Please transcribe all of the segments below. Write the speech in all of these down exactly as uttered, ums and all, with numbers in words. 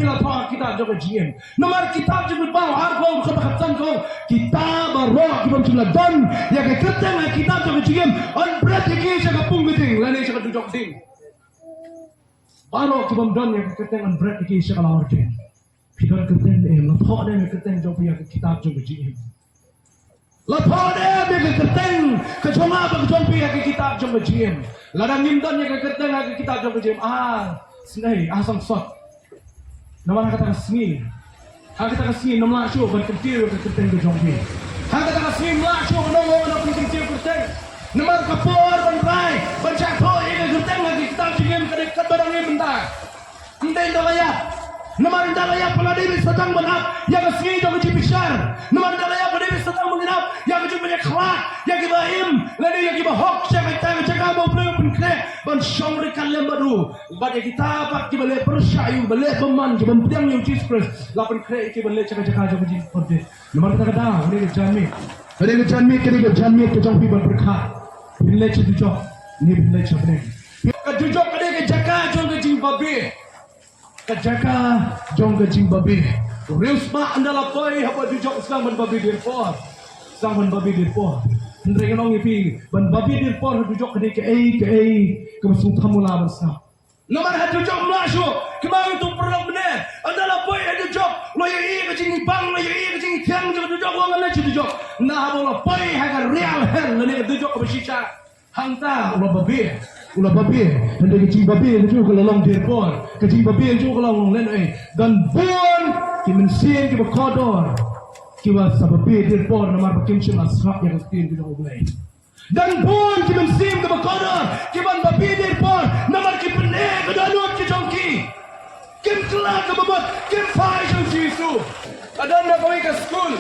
Ki la thoh ha ka kitab jong ka jingim. Namar kitab jong ka Baibl arphew kaba khatsan ka ong, kita baroh kiba ym shym la don ïa ka kyrteng ha ka kitab jong ka jingim, yn bret ïa ki sha ka pung ka ding lane sha ka dujok ding. Baroh kiba ym don ïa ka kyrteng yn bret ïa ki sha ka lawar ding. Phi don kyrteng ne em? La thoh ne em ïa ka kyrteng jong phi ha ka kitab jong ka jingim? La thoh ne em ïa ka kyrteng ka jong nga bad ka jong phi ha ka kitab jong ka jingim? Lada ngim don ïa ka kyrteng ha ka kitab jong ka jingim, ah, snei, ah, sangsot. Namar ha kata ka sngi, ha kata ka sngi ngim lah shuh ban kyntiew ïa ka kyrteng ka jong phi. Ha kata ka sngi ngim lah shuh ban ong, oh, nga pynkyntiew kyrteng. Namar ka por ban rai, ban shah thoh ïa ka kyrteng ha ka kitab jingim ka dei katba dang im mynta. Ym dei ynda la ïap. Namar ynda la ïap ba la dei beit sa tang ban ap ïa ka sngi jong ka jingbishar. Namar ynda la ïap ba dei beit sa tang ban ap ïa ka jingpynïakhlad ïa kiba im lane ïa kiba hok sha kata ka jaka ba U Blei u pynkhreh ban shong ryngkat lem bad u. Bad ïa kita pat kiba leh pyrshah ïa u, ba leh bymman, kiba ym pdiang ïa U Jisu Khrist, la pynkhreh ïa ki ban leit sha ka jaka jong ka jingpynïakhlad. Namar kata ka daw, kane ka janmiet, kane ka janmiet, kane ka janmiet ka jong phi ban pyrkhat. Phin leit sha dujok ne phin leit sha bneng? Ka dujok ka dei ka jaka jong ka jingbabe. Ka jaka jong ka jingbabe. U riewspah ynda la poi hapoh dujok u sdang ban babe dier por. U sdang ban babe dier por. Hynrei ngan ong ïa phi, ban babe dier por ha dujok ka dei kaei kaei kaba sngewthuh mula ban sdang. Namar ha dujok ym lah shuh, kumba ong uto u paralok mynne, ynda la poi ha dujok, la ïohi ka jingibang, la ïohi ka jingithiang jong ka dujok, u ong ngan leit sha dujok. Ynda haba u la poi ha ka real hell lane ka dujok kaba shisha, hangta u la babe, u la babe. Hynrei ka jingbabe ka jong u ka la long dier por, ka jingbabe ka jong u ka la long lehnohei. Don bun ki mynsiem kiba kordor kiba sa babe dier por namar ba kim shym la sngap ïa ka ktien ka jong U Blei. Don bun ki mynsiem kiba kordor kiban babe dier por namar ki pyneh ka dohnud ka jong ki. Kim kylla kaba mut, kim phai sha U Jisu. La don na kawei ka skul,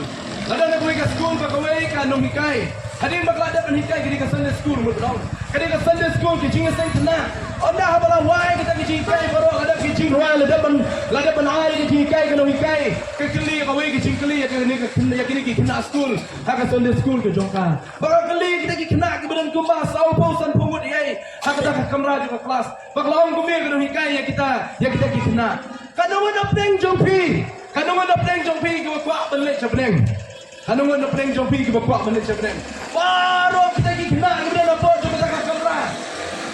la don na kawei ka skul ba kawei ka nonghikai. Hadien ba ka la dep ban hikai, ka dei ka Sunday school mut ba ong. Ka dei ka Sunday school, ka jingïaseng khynnah. Ynda haba la wai kata ka jinghikai baroh, la dep ka jingrwai, la dep ban, la dep ban ai ka jinghikai ka nonghikai. Ka kylli kawei ka jingkylli ïa kine ka khynnah, ïa kine ki khynnah skul ha ka Sunday school ka jong ka. Ba ka kylli kita ki khynnah kiba don kumba sawphew sanphew ngut ïa i ha kata ka kamra jong ka klas. Ba ka la ong kumne ka nonghikai ïa kita, ïa kita ki khynnah, katno ngut na pdeng jong phi, katno ngut na pdeng jong phi kiba kwah ban leit sha bneng? Katno ngut na pdeng jong phi kiba kwah ban leit sha bneng? Baroh kita ki khynnah kiba don hapoh jong kata ka kamra,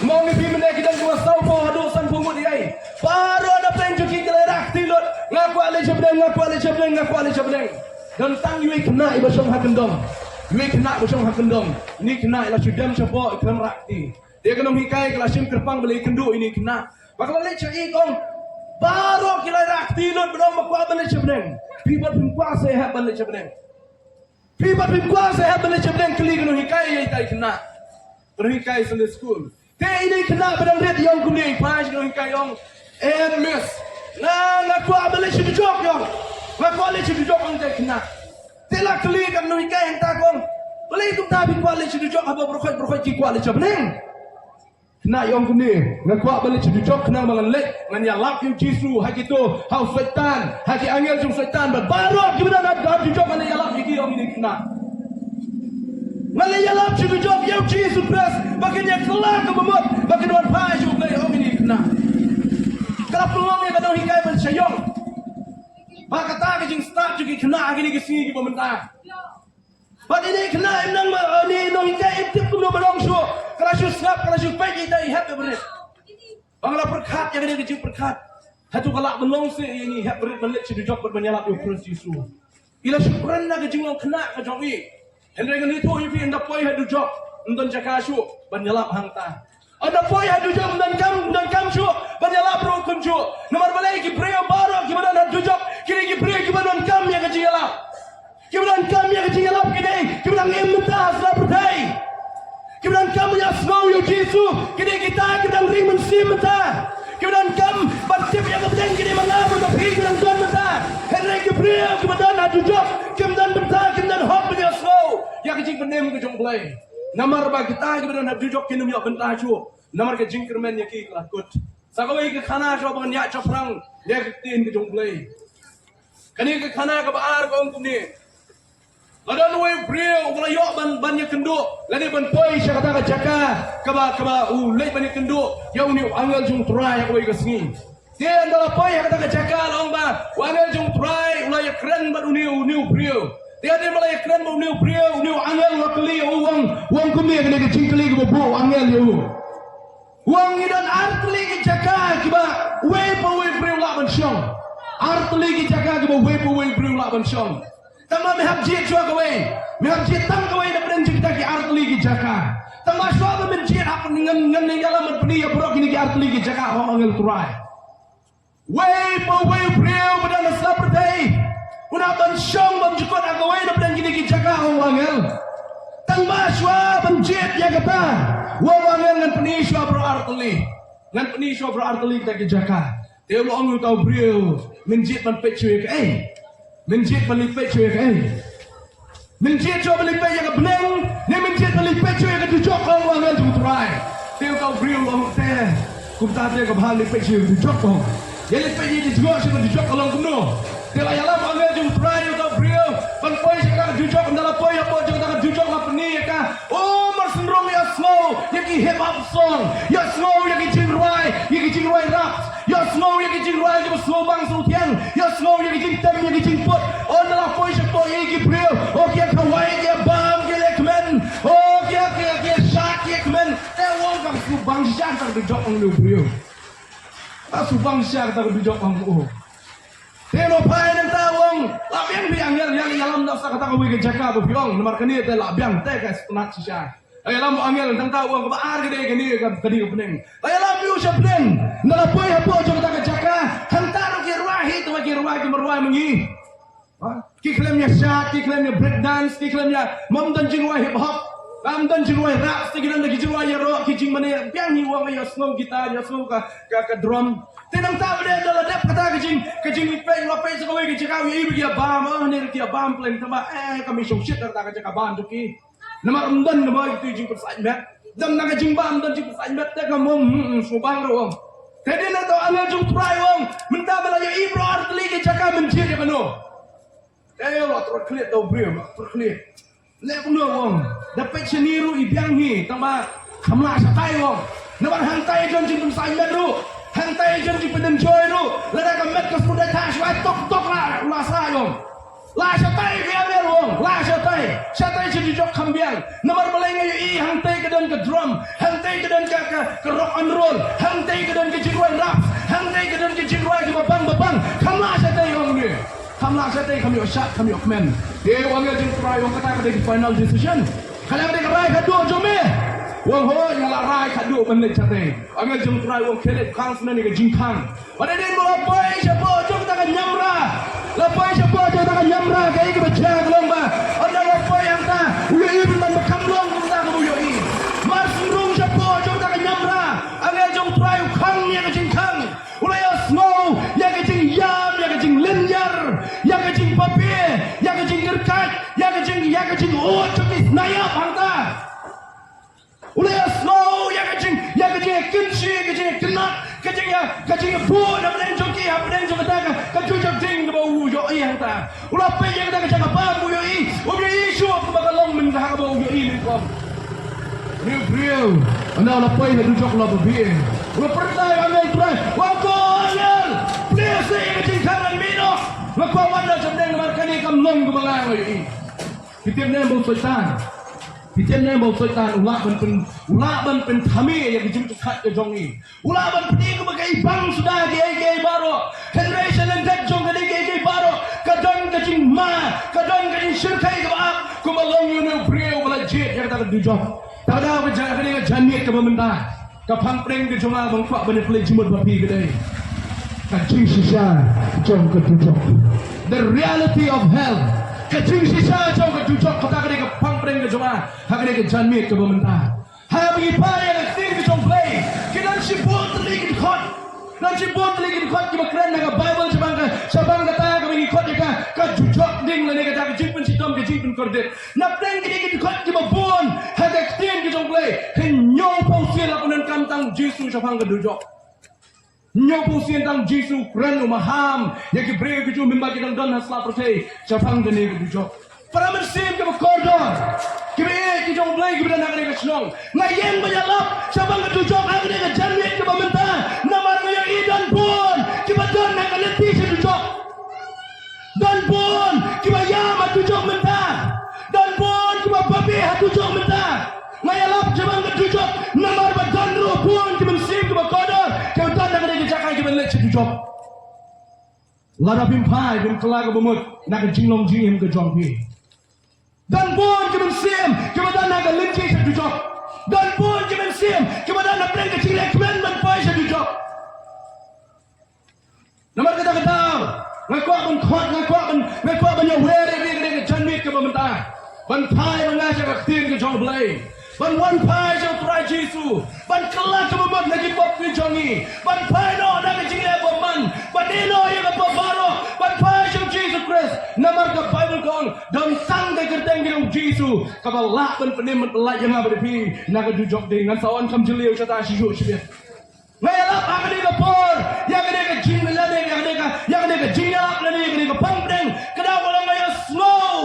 ma ong ïa phi mynne ki don kumba sawphew haduh sanphew ngut ïa i. Baroh na pdeng jong ki ki la ïarap kti lut, nga kwah leit sha bneng, nga kwah leit sha bneng, nga kwah leit sha bneng. Don tang iwei i khynnah iba shong ha kyndong. Iwei i khynnah ba shong ha kyndong. Ini i khynnah i la shu dem shapoh, i khlem rah kti. Te ka nonghikai ka la shim kyrpang ba la ïakynduh ïa ini i khynnah. Ba ka la leit sha i ka ong, baroh ki la ïarap kti lut, ba dang ba kwah ban leit sha bneng. Phi pat phim kwah se hep ban leit sha bneng? Phi pat phim kwah se hep ban leit sha bneng? Kylli ka nonghikai ïa ita i khynnah. Ka nonghikai Sunday school. Te ine i khynnah ba dang rit i ong kumne, i phai sha ka nonghikai i ong, em miss, nga, nga kwah ban leit sha dujok i ong. Nga kwah leit sha dujok, ong ita i khynnah. Te la kylli ka nonghikai hangta ka ong, balei kumta phi kwah leit sha dujok haba baroh khoit baroh khoit ki kwah leit sha bneng? Khynnah i ong kumne, nga kwah ban leit sha dujok khnang ba ngan leit ngan ïalap ïa U Jisu ha kito, ha u Soitan, ha ki angel jong u Soitan, bad baroh kiba don ha dujok ngan ïalap ïa ki, ong ine i khynnah. Ngan ïalap sha dujok ïa U Jisu Khrist ba kin ïa kylla kaba mut, ba kin wan phai sha U Blei, ong ine i khynnah. Ka la pynlong ïa ka nonghikai ban shaniah ba kata ka jingstad jong ki khynnah ha kine ki sngi kiba mynta. Bad ine i khynnah im nang ma, ine i nonghikai im tip kumno ban ong shuh. Ka la shu sngap, ka la shu peit ïa ita i hep ïa barit. Ba nga la pyrkhat ïa kane ka jingpyrkhat, hato ka lah ban long seh ïa ini i hep barit ban leit sha dujok bad ban ïalap ïa U Khrist Jisu? I la shu kren na ka jinglong khynnah ka jong i. Hynrei ngan ïathuh ïa phi, ynda poi ha dujok ym don jaka shuh ban ïalap hangta. Ynda poi ha dujok ym don kam, ym don kam shuh ban ïalap ruh kumjuh. Namar balei? Ki briew baroh kiba don ha dujok ki dei ki briew kiba donkam ïa ka jingïalap. Kiba donkam ïa ka jingïalap ki dei kiba dang im mynta ha sla pyrthei. Kiba donkam ïa sngew ïa U Jisu ki dei kita kiba dang ring mynsiem mynta. Kiba donkam ban tip ïa ka pdeng ki dei ma nga bad ma phi kiba dang don mynta. Hynrei ki briew kiba don ha dujok kim don bynta, kim don hok ban ïa sngew ïa ka jingpynim ka jong U Blei. Namar ba kita kiba don ha dujok kin ym ïoh bynta shuh. Namar ka jingkyrmen ïa ki ka la kut. Sa kawei ka khana shuwa ba ngan ïa shaphrang ïa ka ktien ka jong U Blei. Kane ka khana kaba ar ka ong kumne. La don uwei u briew uba la ïoh ban, ban ïakynduh lane ban poi sha kata ka jaka kaba, kaba u leit ban ïakynduh ïa une u angel jong U Trai ha kawei ka sngi. Te ynda la poi ha kata ka jaka la ong ba u angel jong u Trai u la ïakren bad une u, une u briew. Te hadien ba la ïakren bad une u briew, une u angel u la kylli ïa u, u ong, u ong kumne, kane ka jingkylli kaba buh u angel ïa u. U ong ngi don artylli ki jaka kiba uwei pa uwei u briew u lah ban shong. Artylli ki jaka kiba uwei pa uwei u briew u lah ban shong. Tangba me hap jied shuwa kawei. Me hap jied tang kawei na pdeng jong kita ki artylli ki jaka. Tangba shuwa ba men jied, hap ngan, ngan ïalam ban pyni ïa baroh kine ki artylli ki jaka, ong u angel u Trai. Uwei pa uwei u briew ba don ha sla pyrthei un hap ban shong bymjukut ha kawei na pdeng kine ki jaka, ong u angel. Tangba shuwa ban jied ïa kata, u ong u angel, ngan pyni shuwa baroh artylli. Ngan pyni shuwa baroh artylli kita ki jaka. Te u la ong ïa uta u briew, men jied ban peit shuwa ïa kaei? Men jied ban leit peit shuwa ïa kaei? Men jied shuwa ban leit peit ïa ka bneng, ne men jied ban leit peit shuwa ïa ka dujok, ong u angel jong u Trai. Te uta u briew u la ong, te kumta te ka bha leit peit shuwa ïa ka dujok, ong. Ïa leit peit ïa ka dujok, sha ka dujok ka long kumno. Te la ïalam u angel jong u Trai ïa uta u briew ban poi sha ka dujok, ynda la poi hapoh jong ka dujok la pyni ïa ka. O, mar synrung ïa sngew ïa ki hip hop song, ïa sngew ïa ki jingrwai, ïa ki jingrwai rap. Ïa sngew ïa ki jingrwai kiba sngewbang sngewthiang. Ïa sngew ïa ki jingtem ïa ki jingput. O, ynda la poi shapoh ïa ki briew, o, ki ïa kawai, ki ïa bam, ki ïa leh kmen. O, ki ïa, ki ïa, ki ïa shad, ki ïa kmen. Te u ong kam sngewbang shisha kata ka dujok, ong une u briew. Kam sngewbang shisha kata ka dujok, ong u. Te u la phai nangta u ong, la biang phi angel, ïa, ïalam noh sa kata kawei ka jaka ba phi ong, namar kane te la biang, te ka sngewtynnat shisha. Ïalam u angel, tang ta u ong kaba ar ka dei kane ka, ka dei ka bneng. Ïalam ïa u sha bneng. Ynda la poi hapoh jong kata ka jaka, hangta ruh ki rwai hi, tangba ki rwai kim rwai ma ngi. Ha? Ki khlem ïa shad, ki khlem ïa break dance, ki khlem ïa, ym don jingrwai hip hop, ym don jingrwai rap, te ki don da ki jingrwai ïaroh, ki jingmane, biang hi u ong, ïa sngew guitar, ïa sngew ka, ka, ka drum. Te nangta ba dei ynda la dep kata ka jing, ka jingpeit, la peit sa kawei ka jaka, u ïohi ba ki ïa bam, oh, ne ki ïa bam plain, tangba, eh, kam shong shit da kata ka jaka bam jong ki. Namar ym don namar kito ki jingpynsait met. Don na ka jingbam, don jingpynsait met, te ka mong, hmm, hmm, sngewbang ruh ong. Te dei na to angel jong u Trai ong, mynta ba la ïohi baroh artylli ki jaka, men jied ïa kano? Te la tyrkhlieh to briew, la tyrkhlieh. Leh kumno ong? Da peit shane ruh i biang hi, tangba kam lah shatai ong. Namar hangtai don jingpynsait met ruh. Hangtai don jingpynenjoy ruh. Lada ka met ka sngewdei thah shuwa tok tok la, la sai ong. La shatai phi angel ong, la shatai. Shatai sha dujok kham biang. Namar balei nga ïohi hangtei ka don ka drum, hangtei ka don ka, ka, ka rock and roll, hangtei ka don ka jingrwai rap, hangtei ka don ka jingrwai kiba bang ba bang. Kham la shatai ong ne. Kham la shatai, kham ïoh shad, kham ïoh kmen. Te u angel jong u Trai u ong kata ka dei ka final decision. Ka la dei ka rai khatduh jong me. U ong hooid nga la rai khatduh ban leit shatai. Angel jong u Trai u ong khie leit khang sha kane ka jingkhang. Ynda dei ba la poi shapoh jong kata ka niamra. La poi shapoh jong kata ka niamra, kaei kaba jia ka long ba ynda la poi hangta u ïohi bymman ba kam long kumta kaba u ïohi. Mar shu rung shapoh jong kata ka niamra, angel jong u Trai u khang ïa ka jingkhang. U la ïa sngew ïa ka jingïam, ïa ka jinglynñiar, ïa ka jingbabe, ïa ka jingkyrkhat, ïa ka jing, ïa ka jingud jong ki snaiap hangta. U la ïa sngew ïa ka jing, ïa ka jingïakynshi, ïa ka jingïakynad, ka jingïa, ka jingïabuh na pdeng jong ki, hapdeng jong kata ka, ka dujok ding kaba u ïohi hangta. U la peit ïa kata ka jaka bam, u ïohi, u ïohi shuh kumba ka long mynta kaba u ïohi mynta. Une u briew, ynda u la poi ha dujok u la babe. U la pyrta ïa u angel Trai, u ong ko angel, plie seh ïa ka jingkhang ngan mih noh. Nga kwah wan noh shapdeng namar kane kam long kumba nga ïohi. Phi tip ne em ba u Soitan? Phi tip ne em ba u Soitan u lah ban pyn, u lah ban pynthame ïa ka jingpyrkhat ka jong ngi? U lah ban pyni kumba ka i bang suda kiei kiei baroh. Hynrei sha lyndet jong kane kiei kiei baroh ka don ka jingma, ka don ka jingshyrkhei kaba ap, kumba long ïa une u briew ba la jied ïa kata ka dujok. Te ka daw ka ja, kane ka janmiet kaba mynta, ka phang pdeng ka jong nga ba nga kwah ban ïa plie jingmut bad phi ka dei ka jingshisha jong ka dujok. The reality of hell. Ka jingshisha jong ka dujok, kata ka dei ka phang pdeng ka jong nga ha kane ka janmiet kaba mynta. Haba ngi phai ïa ka ktien ka jong U Blei, ki don shibun tylli ki dkhot. Don shibun tylli ki dkhot kiba kren na ka Baibl shaphang ka, shaphang kata kaba ngi khot ïa ka, ka dujok ding lane kata ka jingpynshitom, ka jingpynkordit. Na pdeng kine ki dkhot kiba bun ha ka ktien ka jong U Blei, hynñiewphew sien la pyndonkam tang u Jisu shaphang ka dujok. Hynñiewphew sien tang u Jisu u kren, u maham ïa ki briew ki Jiw mynba ki dang don ha sla pyrthei shaphang kane ka dujok. Para mynsiem kiba kordor, kiba ïeit ki jong U Blei kiba don ha kane ka shnong, nga ïeng ban ïalap shaphang ka dujok ha kane ka janmiet kaba mynta, namar nga ïohi don bun Dujok mynta. Nga ïalap shaphang ka dujok namar ba don ruh bun ki mynsiem kiba kordor kiba don ha kane ka jaka kiba leit sha dujok. Lada phim phai, phim kylla kaba mut na ka jinglong jingim ka jong phi. Don bun ki mynsiem kiba don ha ka lynti sha dujok. Don bun ki mynsiem kiba don hapdeng ka jingleh kmen ban phai sha dujok. Namar kata ka daw nga kwah ban khot, nga kwah ban, nga kwah ban ïawer ïa phi ha kane ka janmiet kaba mynta ban phai ma nga sha ka ktien ka jong U Blei, ban wan phai sha U Trai Jisu, ban kylla kaba mut na ki pop ki jong ngi, ban phai noh na ka jingleh bymman, ban ïeh noh ïa ka pop baroh, ban phai sha U Jisu Khrist. Namar ka Baibl ka ong don tang ka kyrteng ka jong U Jisu kaba lah ban pynim ban pyllait ïa nga bad ïa phi na ka dujok ding. Ngan sa wan kham jylliew shata shisha shibit. Nga ïalap ha kane ka por ïa kane ka jingïalap, ïa kane ka, ïa kane ka jingïalap lane ïa kane ka pang pdeng. Ka daw ba long nga ïasngew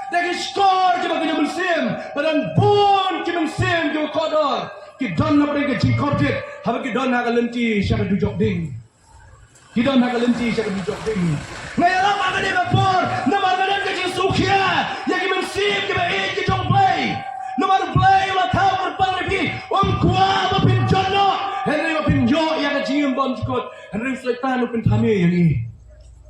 da ki shkor kiba ki mynsiem ba don bun ki mynsiem kiba kordor ki don hapdeng ka jingkordit haba ki don ha ka lynti sha ka dujok ding. Ki don ha ka lynti sha ka dujok ding. Nga ïalap ha kane ka por namar nga don ka jingsngewkhia ïa ki mynsiem kiba ïeit ki jong U Blei. Namar U Blei u la thaw kyrpang ïa phi, um kwah ba phin jot noh, hynrei ba phin ïoh ïa ka jingim bymjukut. Hynrei u Soitan u pynthame ïa ngi.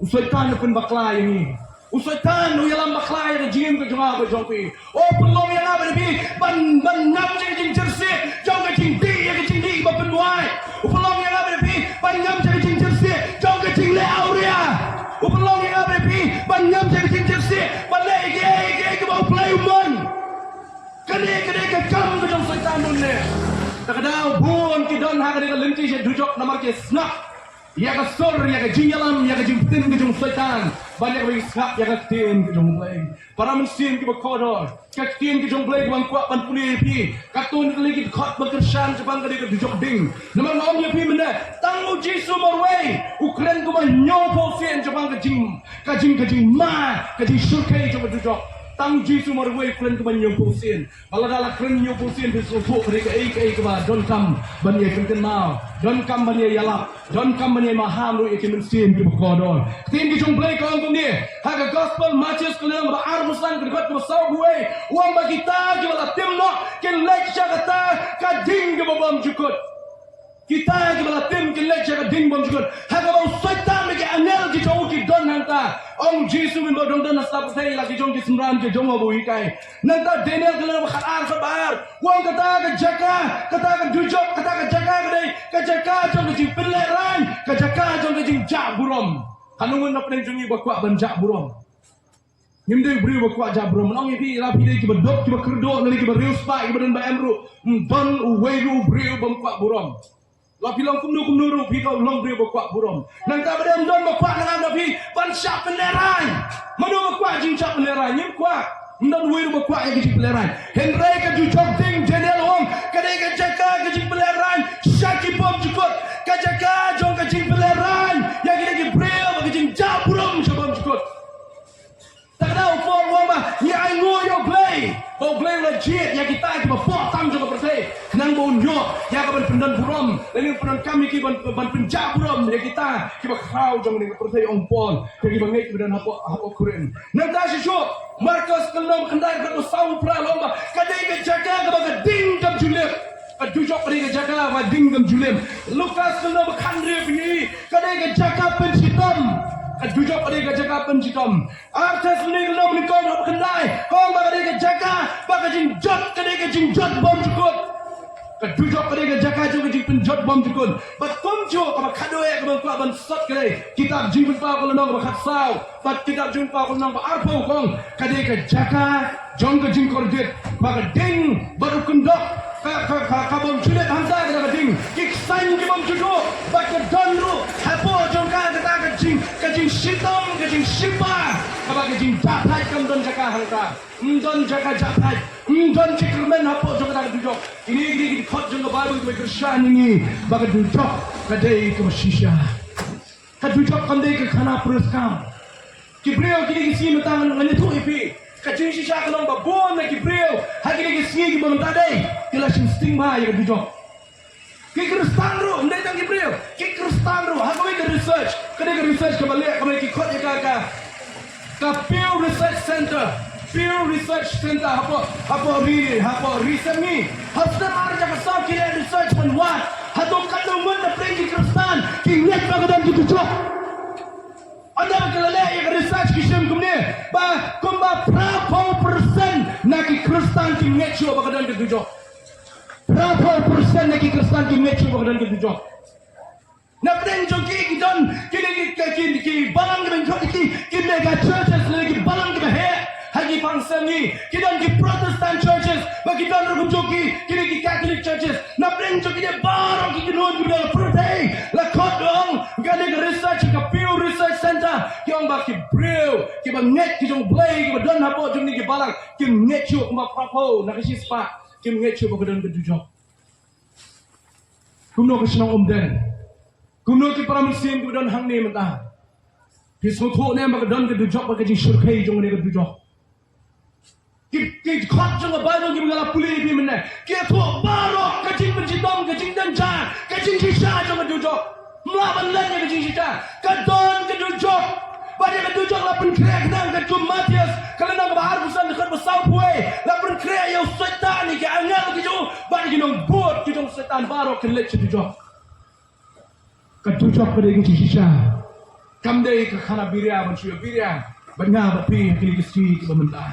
U Soitan u pynbakla ïa ngi. U Soitan u ïalam bakla ïa ka jingim ka jong nga bad jong phi. O, pynlong ïa nga bad phi ban, ban ngam sha ka jingjyrsieh jong ka jingdih ïa ka jingdih ba pynwai. U pynlong ïa nga bad phi ban ngam sha ka jingjyrsieh jong ka jingleh awria. U pynlong ïa nga bad phi ban ngam sha ka jingjyrsieh ban leh ïa kiei kiei kiba U Blei u mon. Kane, kane ka kam ka jong Soitan u ne. Te ka daw bun ki don ha kane ka lynti sha dujok namar ki sngap ïa ka sur, ïa ka jingïalam, ïa ka jingpyntip ka jong Soitan ban ïa ka ba ki sngap ïa ka ktien ka jong U Blei. Para mynsiem kiba kordor, ka ktien ka jong U Blei kaba nga kwah ban pule ïa phi, katto katne ki dkhot ba kyrshan shaphang kane ka dujok ding. Namar nga ong ïa phi mynne, tang U Jisu marwei u kren kumba hynñiewphew sien shaphang ka jing, ka jing, ka jingma, ka jingshyrkhei jong ka dujok. Tang U Jisu marwei u kren kumba hynñiewphew sien. Ba lada la kren hynñiewphew sien phi sngewthuh ka dei kaei kaei kaba donkam ban ïa kyntynnaw, donkam ban ïa ïalap, donkam ban ïa maham ruh ïa ki mynsiem kiba kordor. Ktien ka jong U Blei ka ong kumne ha ka Gospel Mathaios ka lynnong ba arphew san ka dkhot kaba sawphew wei, u ong ba kita kiba la tim noh kin leit sha kata ka ding kaba bymjukut. Kita kiba la tim kin leit sha ka ding bymjukut. Ha kaba u Soitan bad ki angel ki jong u ki don hangta. Ong Jisu, mynba u dang don ha sla pyrthei, la ki jong ki synran ki jong u ba u hikai. Nangta Daniel ka lynnong ba khatar, khatar. U ong kata ka jaka, kata ka dujok, kata ka jaka ka dei ka jaka jong ka jingpynlehraiñ, ka jaka jong ka jingjah burom. Katno ngut na pdeng jong ngi ba kwah ban jah burom? Ngim dei u briew ba kwah jah burom. Ngan ong ïa phi, lada phi dei kiba duk, kiba kyrduh, lane kiba riewspah, kiba don ba em ruh, ym don uwei ruh u briew bym kwah burom. La phi long kumno kumno ruh phi long briew ba kwah burom. Nangta ba dei ym don ba kwah nangam na phi ban shah pynlehraiñ. Mano ba kwah jingshah pynlehraiñ? Ngim kwah. Ym don uwei ruh ba kwah ïa ka jingpynlehraiñ. Hynrei ka dujok ding, Daniel u ong, ka dei ka jaka ka jingpynlehraiñ sha ki bymjukut. Ka jaka jong ka jingpynlehraiñ ïa kine ki briew ba ka jingjah burom sha bymjukut. Te ka daw u Paul u ong ba ngi ainguh ïa U Blei ba U Blei u la jied ïa kita kiba pop tam jong ka pyrthei khnang ba un ïoh ïa ka ban pyndon burom, lane ban pyndonkam ïa ki ban, ban pynjah burom ïa kita kiba khraw jong kane ka pyrthei, ong Paul. Te kiba ngeit kiba don hapoh, hapoh Korinth. Nangta shisha Markos ka lynnong khyndai ka dkhot sawphew phra la ong ba ka dei ka jaka kaba ka ding kam ju lip. Ka dujok ka dei ka jaka ba ka ding kam ju lip. Lukas ka lynnong ba khathynriew phi, ka dei ka jaka pynshitom. Ka dujok ka dei ka jaka pynshitom. Ar Thessalonika lynnong nyngkong dkhot khyndai ka ong ba ka dei ka jaka ba ka jingjot ka dei ka jingjot bymjukut. Ka dujok ka dei ka jaka jong ka jingpynjot bymjukut. Bad kumjuh kaba khatduh kaba nga kwah ban sot ka dei kitab Jingpynpaw ka lynnong ba khatsaw bad kitab Jingpynpaw ka lynnong ba arphew ka ong ka dei ka jaka jong ka jingkordit, ba ka ding bad u kyndok ka, ka, ka, ka bym ju lip hangta ka dei ka ding. Ki ksain ki bym ju duh bad ka don ruh hapoh jong ka kata ka jing, ka jingshitom, ka jingshipar, kaba ka jingjahthait kam don jaka hangta. Ym don jaka jahthait, ym don jingkyrmen hapoh jong kata ka dujok. Kine, kine ki dkhot jong ka Baibl kiba kyrshan ïa ngi ba ka dujok ka dei kaba shisha. Ka dujok kam dei ka khana puriskam. Ki briew kine ki sngi mynta ngan ïathuh ïa phi, ka jingshisha ka long ba bun na ki briew ha kine ki sngi kiba mynta dei ki la shim sting bha ïa ka dujok. Ki Khristan ruh, ym dei tang ki briew, ki Khristan ruh, ha kawei ka research, ka dei ka research kaba leh, kaba ki khot ïa ka, ka, ka Pew Research Center. Pew Research Center hapoh, hapoh ri, hapoh ri Seme. Ha snem ar hajar khatsaw ki leh research ban wad hato katno ngut na pdeng ki Khristan ki ngeit ba ka don ka dujok. Ynda ki la leh ïa ka research ki shim kumne ba kumba phra phew percent na ki Khristan kim ngeit shuh ba ka don ka dujok. Phra phew percent na ki Khristan kim ngeit shuh ba ka don ka dujok. Na pdeng jong ki ki don kine ki, ki, ki, ki balang kiba khot ki, ki mega churches lane ki balang kiba heh ha ki pang Seme. Ki don ki Protestant churches, ba ki don ruh kum jong ki, kine ki Catholic churches. Na pdeng jong kine baroh ki kynhun kiba don ha pyrthei la khot, ong kane ka research ka Pew Research Center, ki ong ba ki briew kiba ngeit ki jong Blei kiba don hapoh jong kine ki balang kim ngeit shuh, kumba phra phew na ka shispah kim ngeit shuh ba ka don ka dujok. Kumno ka shnong Umden? Kumno ki para mynsiem kiba don hangne mynta? Phi sngewthuh ne em ba ka don ka dujok bad ka jingshyrkhei jong kane ka dujok? Ki, ki khot jong ka Baibl kiba nga la pule ïa phi mynne ki ïathuh baroh ka jingpynshitom, ka jingjynjar, ka jingshisha jong ka dujok. Ym lah ban leh ïa ka jingshisha. Ka don ka dujok. Bad ïa ka dujok la pynkhreh khnang, katkum Mathaios ka lynnong kaba arphew san dkhot ba sawphew wei, la pynkhreh ïa u Soitan, ïa ki angel ki jong u bad ïa ki nongbud ki jong u Soitan baroh kin leit sha dujok. Ka dujok ka dei ka jingshisha. Kam dei ka khana biria ban shu ïa biria bad nga bad phi ha kine ki sngi kiba mynta.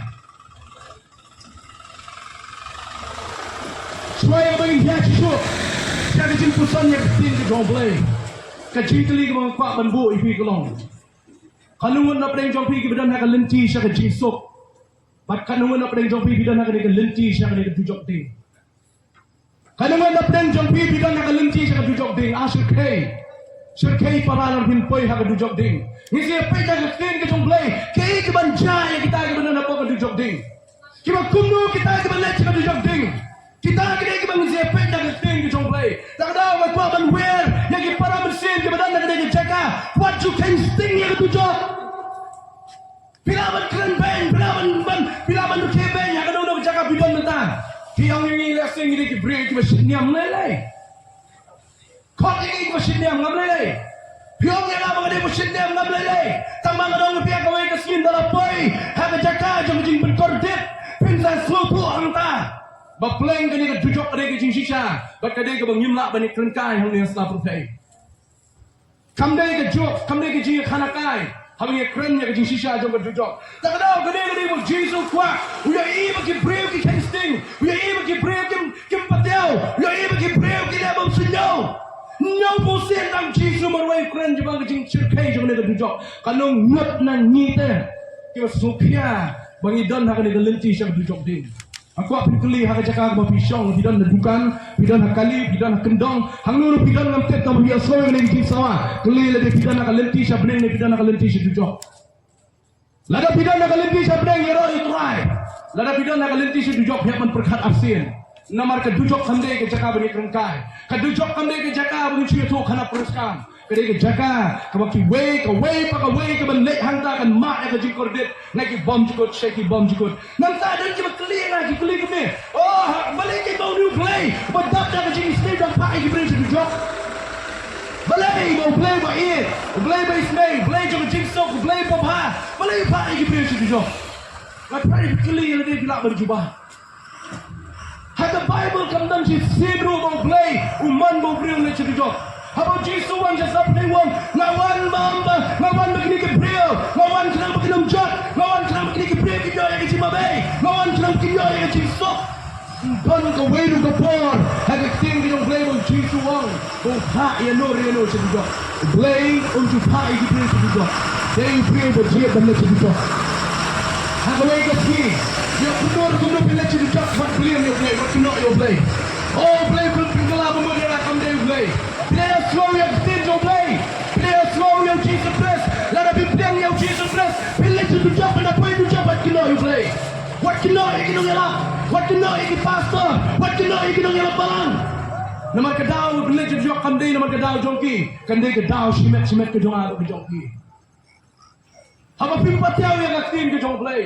Shuwa ïa ba ngin ïa shisha sha ka jingpuson ïa ka ktien ka jong U Blei, ka jingkylli kaba nga kwah ban buh ïa phi ka long, katno ngut na pdeng jong phi kiba don ha ka lynti sha ka jingsuk? Bad katno ngut na pdeng jong phi phi don ha kane ka lynti sha kane ka dujok ding? Katno ngut na pdeng jong phi phi don ha ka lynti sha ka dujok ding? Ah, shyrkhei. Shyrkhei para lada phin poi ha ka dujok ding. Ngi sngewpeit da ka ktien ka jong U Blei, kaei kaban jia ïa kita kiba don hapoh ka dujok ding? Kiba kumno kita kiba leit sha ka dujok ding? Kita ki dei kiba ngi sngewpeit da ka ktien ka jong U Blei. Te ka daw nga kwah ban wer ïa ki para mynsiem kiba don ha kane ka jaka, wat ju kheiñ sting ïa ka dujok. Phi lah ban kren beiñ, phi lah ban, ban, phi lah ban rkhie beiñ ha kano kano ka jaka phi don mynta. Phi ong ïa ngi, lehse ngi dei ki briew kiba shit niam, lei lei. Khot ïa ngi kiba shit niam, ngam lei lei. Phi ong ïa nga ba nga dei ba shit niam, ngam lei lei. Tang ba nga ong ïa phi, ha kawei ka sngi ynda la poi ha ka jaka jong ka jingpynkordit, phin sa sngewthuh hangta ba pleng kane ka dujok ka dei ka jingshisha bad ka dei kaba ngim lah ban ïakren kai hangne ha sla pyrthei. Kam dei ka jok, kam dei ka jingïakhana kai haba ngi kren ïa ka jingshisha jong ka dujok. Te ka daw kane ka dei ba U Jisu u kwah, u ïohi ba ki briew ki kheiñ sting, u ïohi ba ki briew kim, kim patiaw, u ïohi ba ki briew ki leh bymsuidñiew. Hynñiewphew sien tang U Jisu marwei u kren shaphang ka jingshyrkhei jong kane ka dujok. Katno ngut na ngi te kiba sngewkhia ba ngi don ha kane ka lynti sha ka dujok ding? Nga kwah phin kylli ha ka jaka kaba phi shong, phi don ha dukan, phi don ha kali, phi don ha kyndong, hangno ruh phi don, ngam tip, tang ba phi ïohsngew ïa kane ka jingsawa, kylli lada phi don ha ka lynti sha bneng ne phi don ha ka lynti sha dujok. Lada phi don ha ka lynti sha bneng, ïaroh ïa U Trai. Lada phi don ha ka lynti sha dujok, phi hap ban pyrkhat arsien. Namar ka dujok kam dei ka jaka ba ngi kren kai. Ka dujok kam dei ka jaka ba ngin shu ïathuh khana pyrshah. Ka dei ka jaka kaba kiwei, kawei pa kawei kaban leit hangta kan mad ïa ka jingkordit na ki bymjukut sha ki bymjukut. Nangta don kiba kylli ïa nga ki kylli kumne, oh, ha, balei ki ba U Blei ba dap da ka jingsniew dang phah ïa ki briew sha dujok? Balei ba U Blei ba ïeit, U Blei ba isynei, U Blei jong ka jingsuk, U Blei ba bha, balei u phah ïa ki briew sha dujok? Nga phah ïa ki kylli ïa lade phi lah ban jubab. Ha ka Baibl kam don shisien ruh ba U Blei u mon ba u briew u leit sha dujok. Haba U Jisu u wan sha sla pyrthei u ong, nga wan ba, ba, nga wan ba kine ki briew, nga wan khnang ba kin ym jot, nga wan khnang ba kine ki briew kin ïoh ïa ka jingbabe, nga wan khnang ba kin ïoh ïa ka jingsuk. Ym don kawei ruh ka por ha ka ktien ka jong U Blei ba U Jisu u ong ba u phah ïano re ïano sha dujok. U Blei um ju phah ïa ki briew sha dujok. Dei u briew ba jied ban leit sha dujok. Ha kawei ka sngi, ïa kumno kumno phi leit sha dujok, wat blame ïa U Blei, wat kynnoh ïa U Blei. Oh, U Blei, pynkylla ba mut ïa nga, kam dei U Blei. Phi la ïohsngew ïa ka ktien jong U Blei? Phi la ïohsngew ïa U Jisu Khrist? Lada phi pdiang ïa U Jisu Khrist, phi leit sha dujok, phi da poi dujok, wat kynnoh ïa U Blei. Wat kynnoh ïa ki nongïalap, wat kynnoh ïa ki pastor, wat kynnoh ïa ki nongïalap balang. Namar ka daw ba phi leit sha dujok kam dei namar ka daw jong ki. Kan dei ka daw shimet shimet ka jong nga bad ka jong phi. Haba phim patiaw ïa ka ktien ka jong U Blei,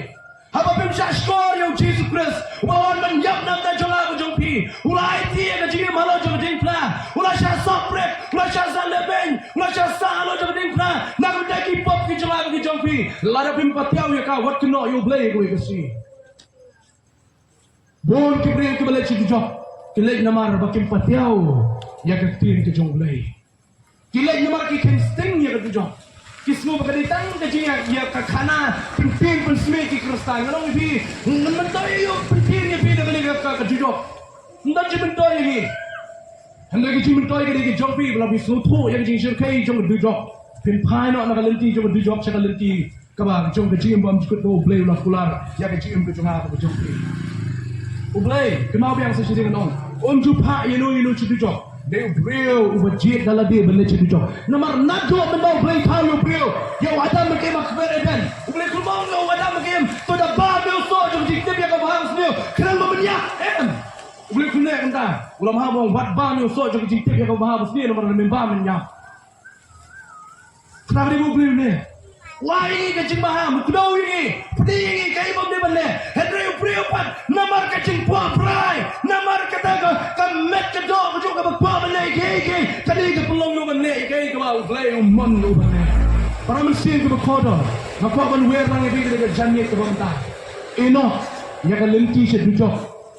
haba phim shahshkor ïa U Jisu Khrist uba wan ban ïap na ka bynta jong nga bad jong phi, u la aiti ïa ka jingim halor jong ka diengphna, u la shah sah prek, u la shah sah lehbeiñ, u la shah sah halor jong ka diengphna na ka bynta ki pop ki jong nga bad ki jong phi. Lada phim patiaw ïa ka, wat kynnoh ïa U Blei ïa kawei ka sngi. Bun ki briew kiba leit sha dujok ki leit namar ba kim patiaw ïa ka ktien ka jong U Blei. Ki leit namar ki kheiñ sting ïa ka dujok. Ki sngew ba ka dei tang ka jingïa, ïa ka khana, pyntieng pynsmit ki Khristan. Nga ong ïa phi, ngam myntoi ïa u pyntieng ïa phi da kane ka, ka, ka dujok. Ym don jingmyntoi ïa ngi. Hynrei ka jingmyntoi ka dei ka jong phi, ba la phi sngewthuh ïa ka jingshyrkhei jong ka dujok, phin phai noh na ka lynti jong ka dujok sha ka lynti kaba jong ka jingim bymjukut ba U Blei u la kular ïa ka jingim ka jong nga bad ka jong phi. U Blei, kynmaw biang sa shisien, ngan ong, um ju phah ïano ïano sha dujok. Dei u briew uba jied da lade ban leit sha dujok. Namar naduh mynba U Blei thaw ïa u briew, ïa u Adam bad ka Im ha kper Eden, U Blei u kylli ïa u Adam bad ka Im, to da bam ïa u soh jong ka jingtip ïa ka bha bad ka sniew, khnang ba men ïap. Em. U Blei u kylli kumta. U la maham ong, wat bam ïa u soh jong ka jingtip ïa ka bha bad ka sniew, namar lada men bam men ïap. Kata ka dei ba U Blei u leh. Wai ïa ngi ka jingmaham, u kdew ïa ngi, pynïeng ïa ngi kaei ba ym dei ban leh. Hynrei u briew pat, namar ka jingkwah brai, namar kata ka, ka met ka doh ka jong u kaba kwah ban leh kiei kiei, kane ka pynlong ïa u ban leh ïa kaei kaba U Blei um mon ïa u ban leh. Para mynsiem kiba kordor, nga kwah ban wer lang ïa phi kata ka janmiet kaba mynta. Ïehnoh ïa ka lynti sha dujok,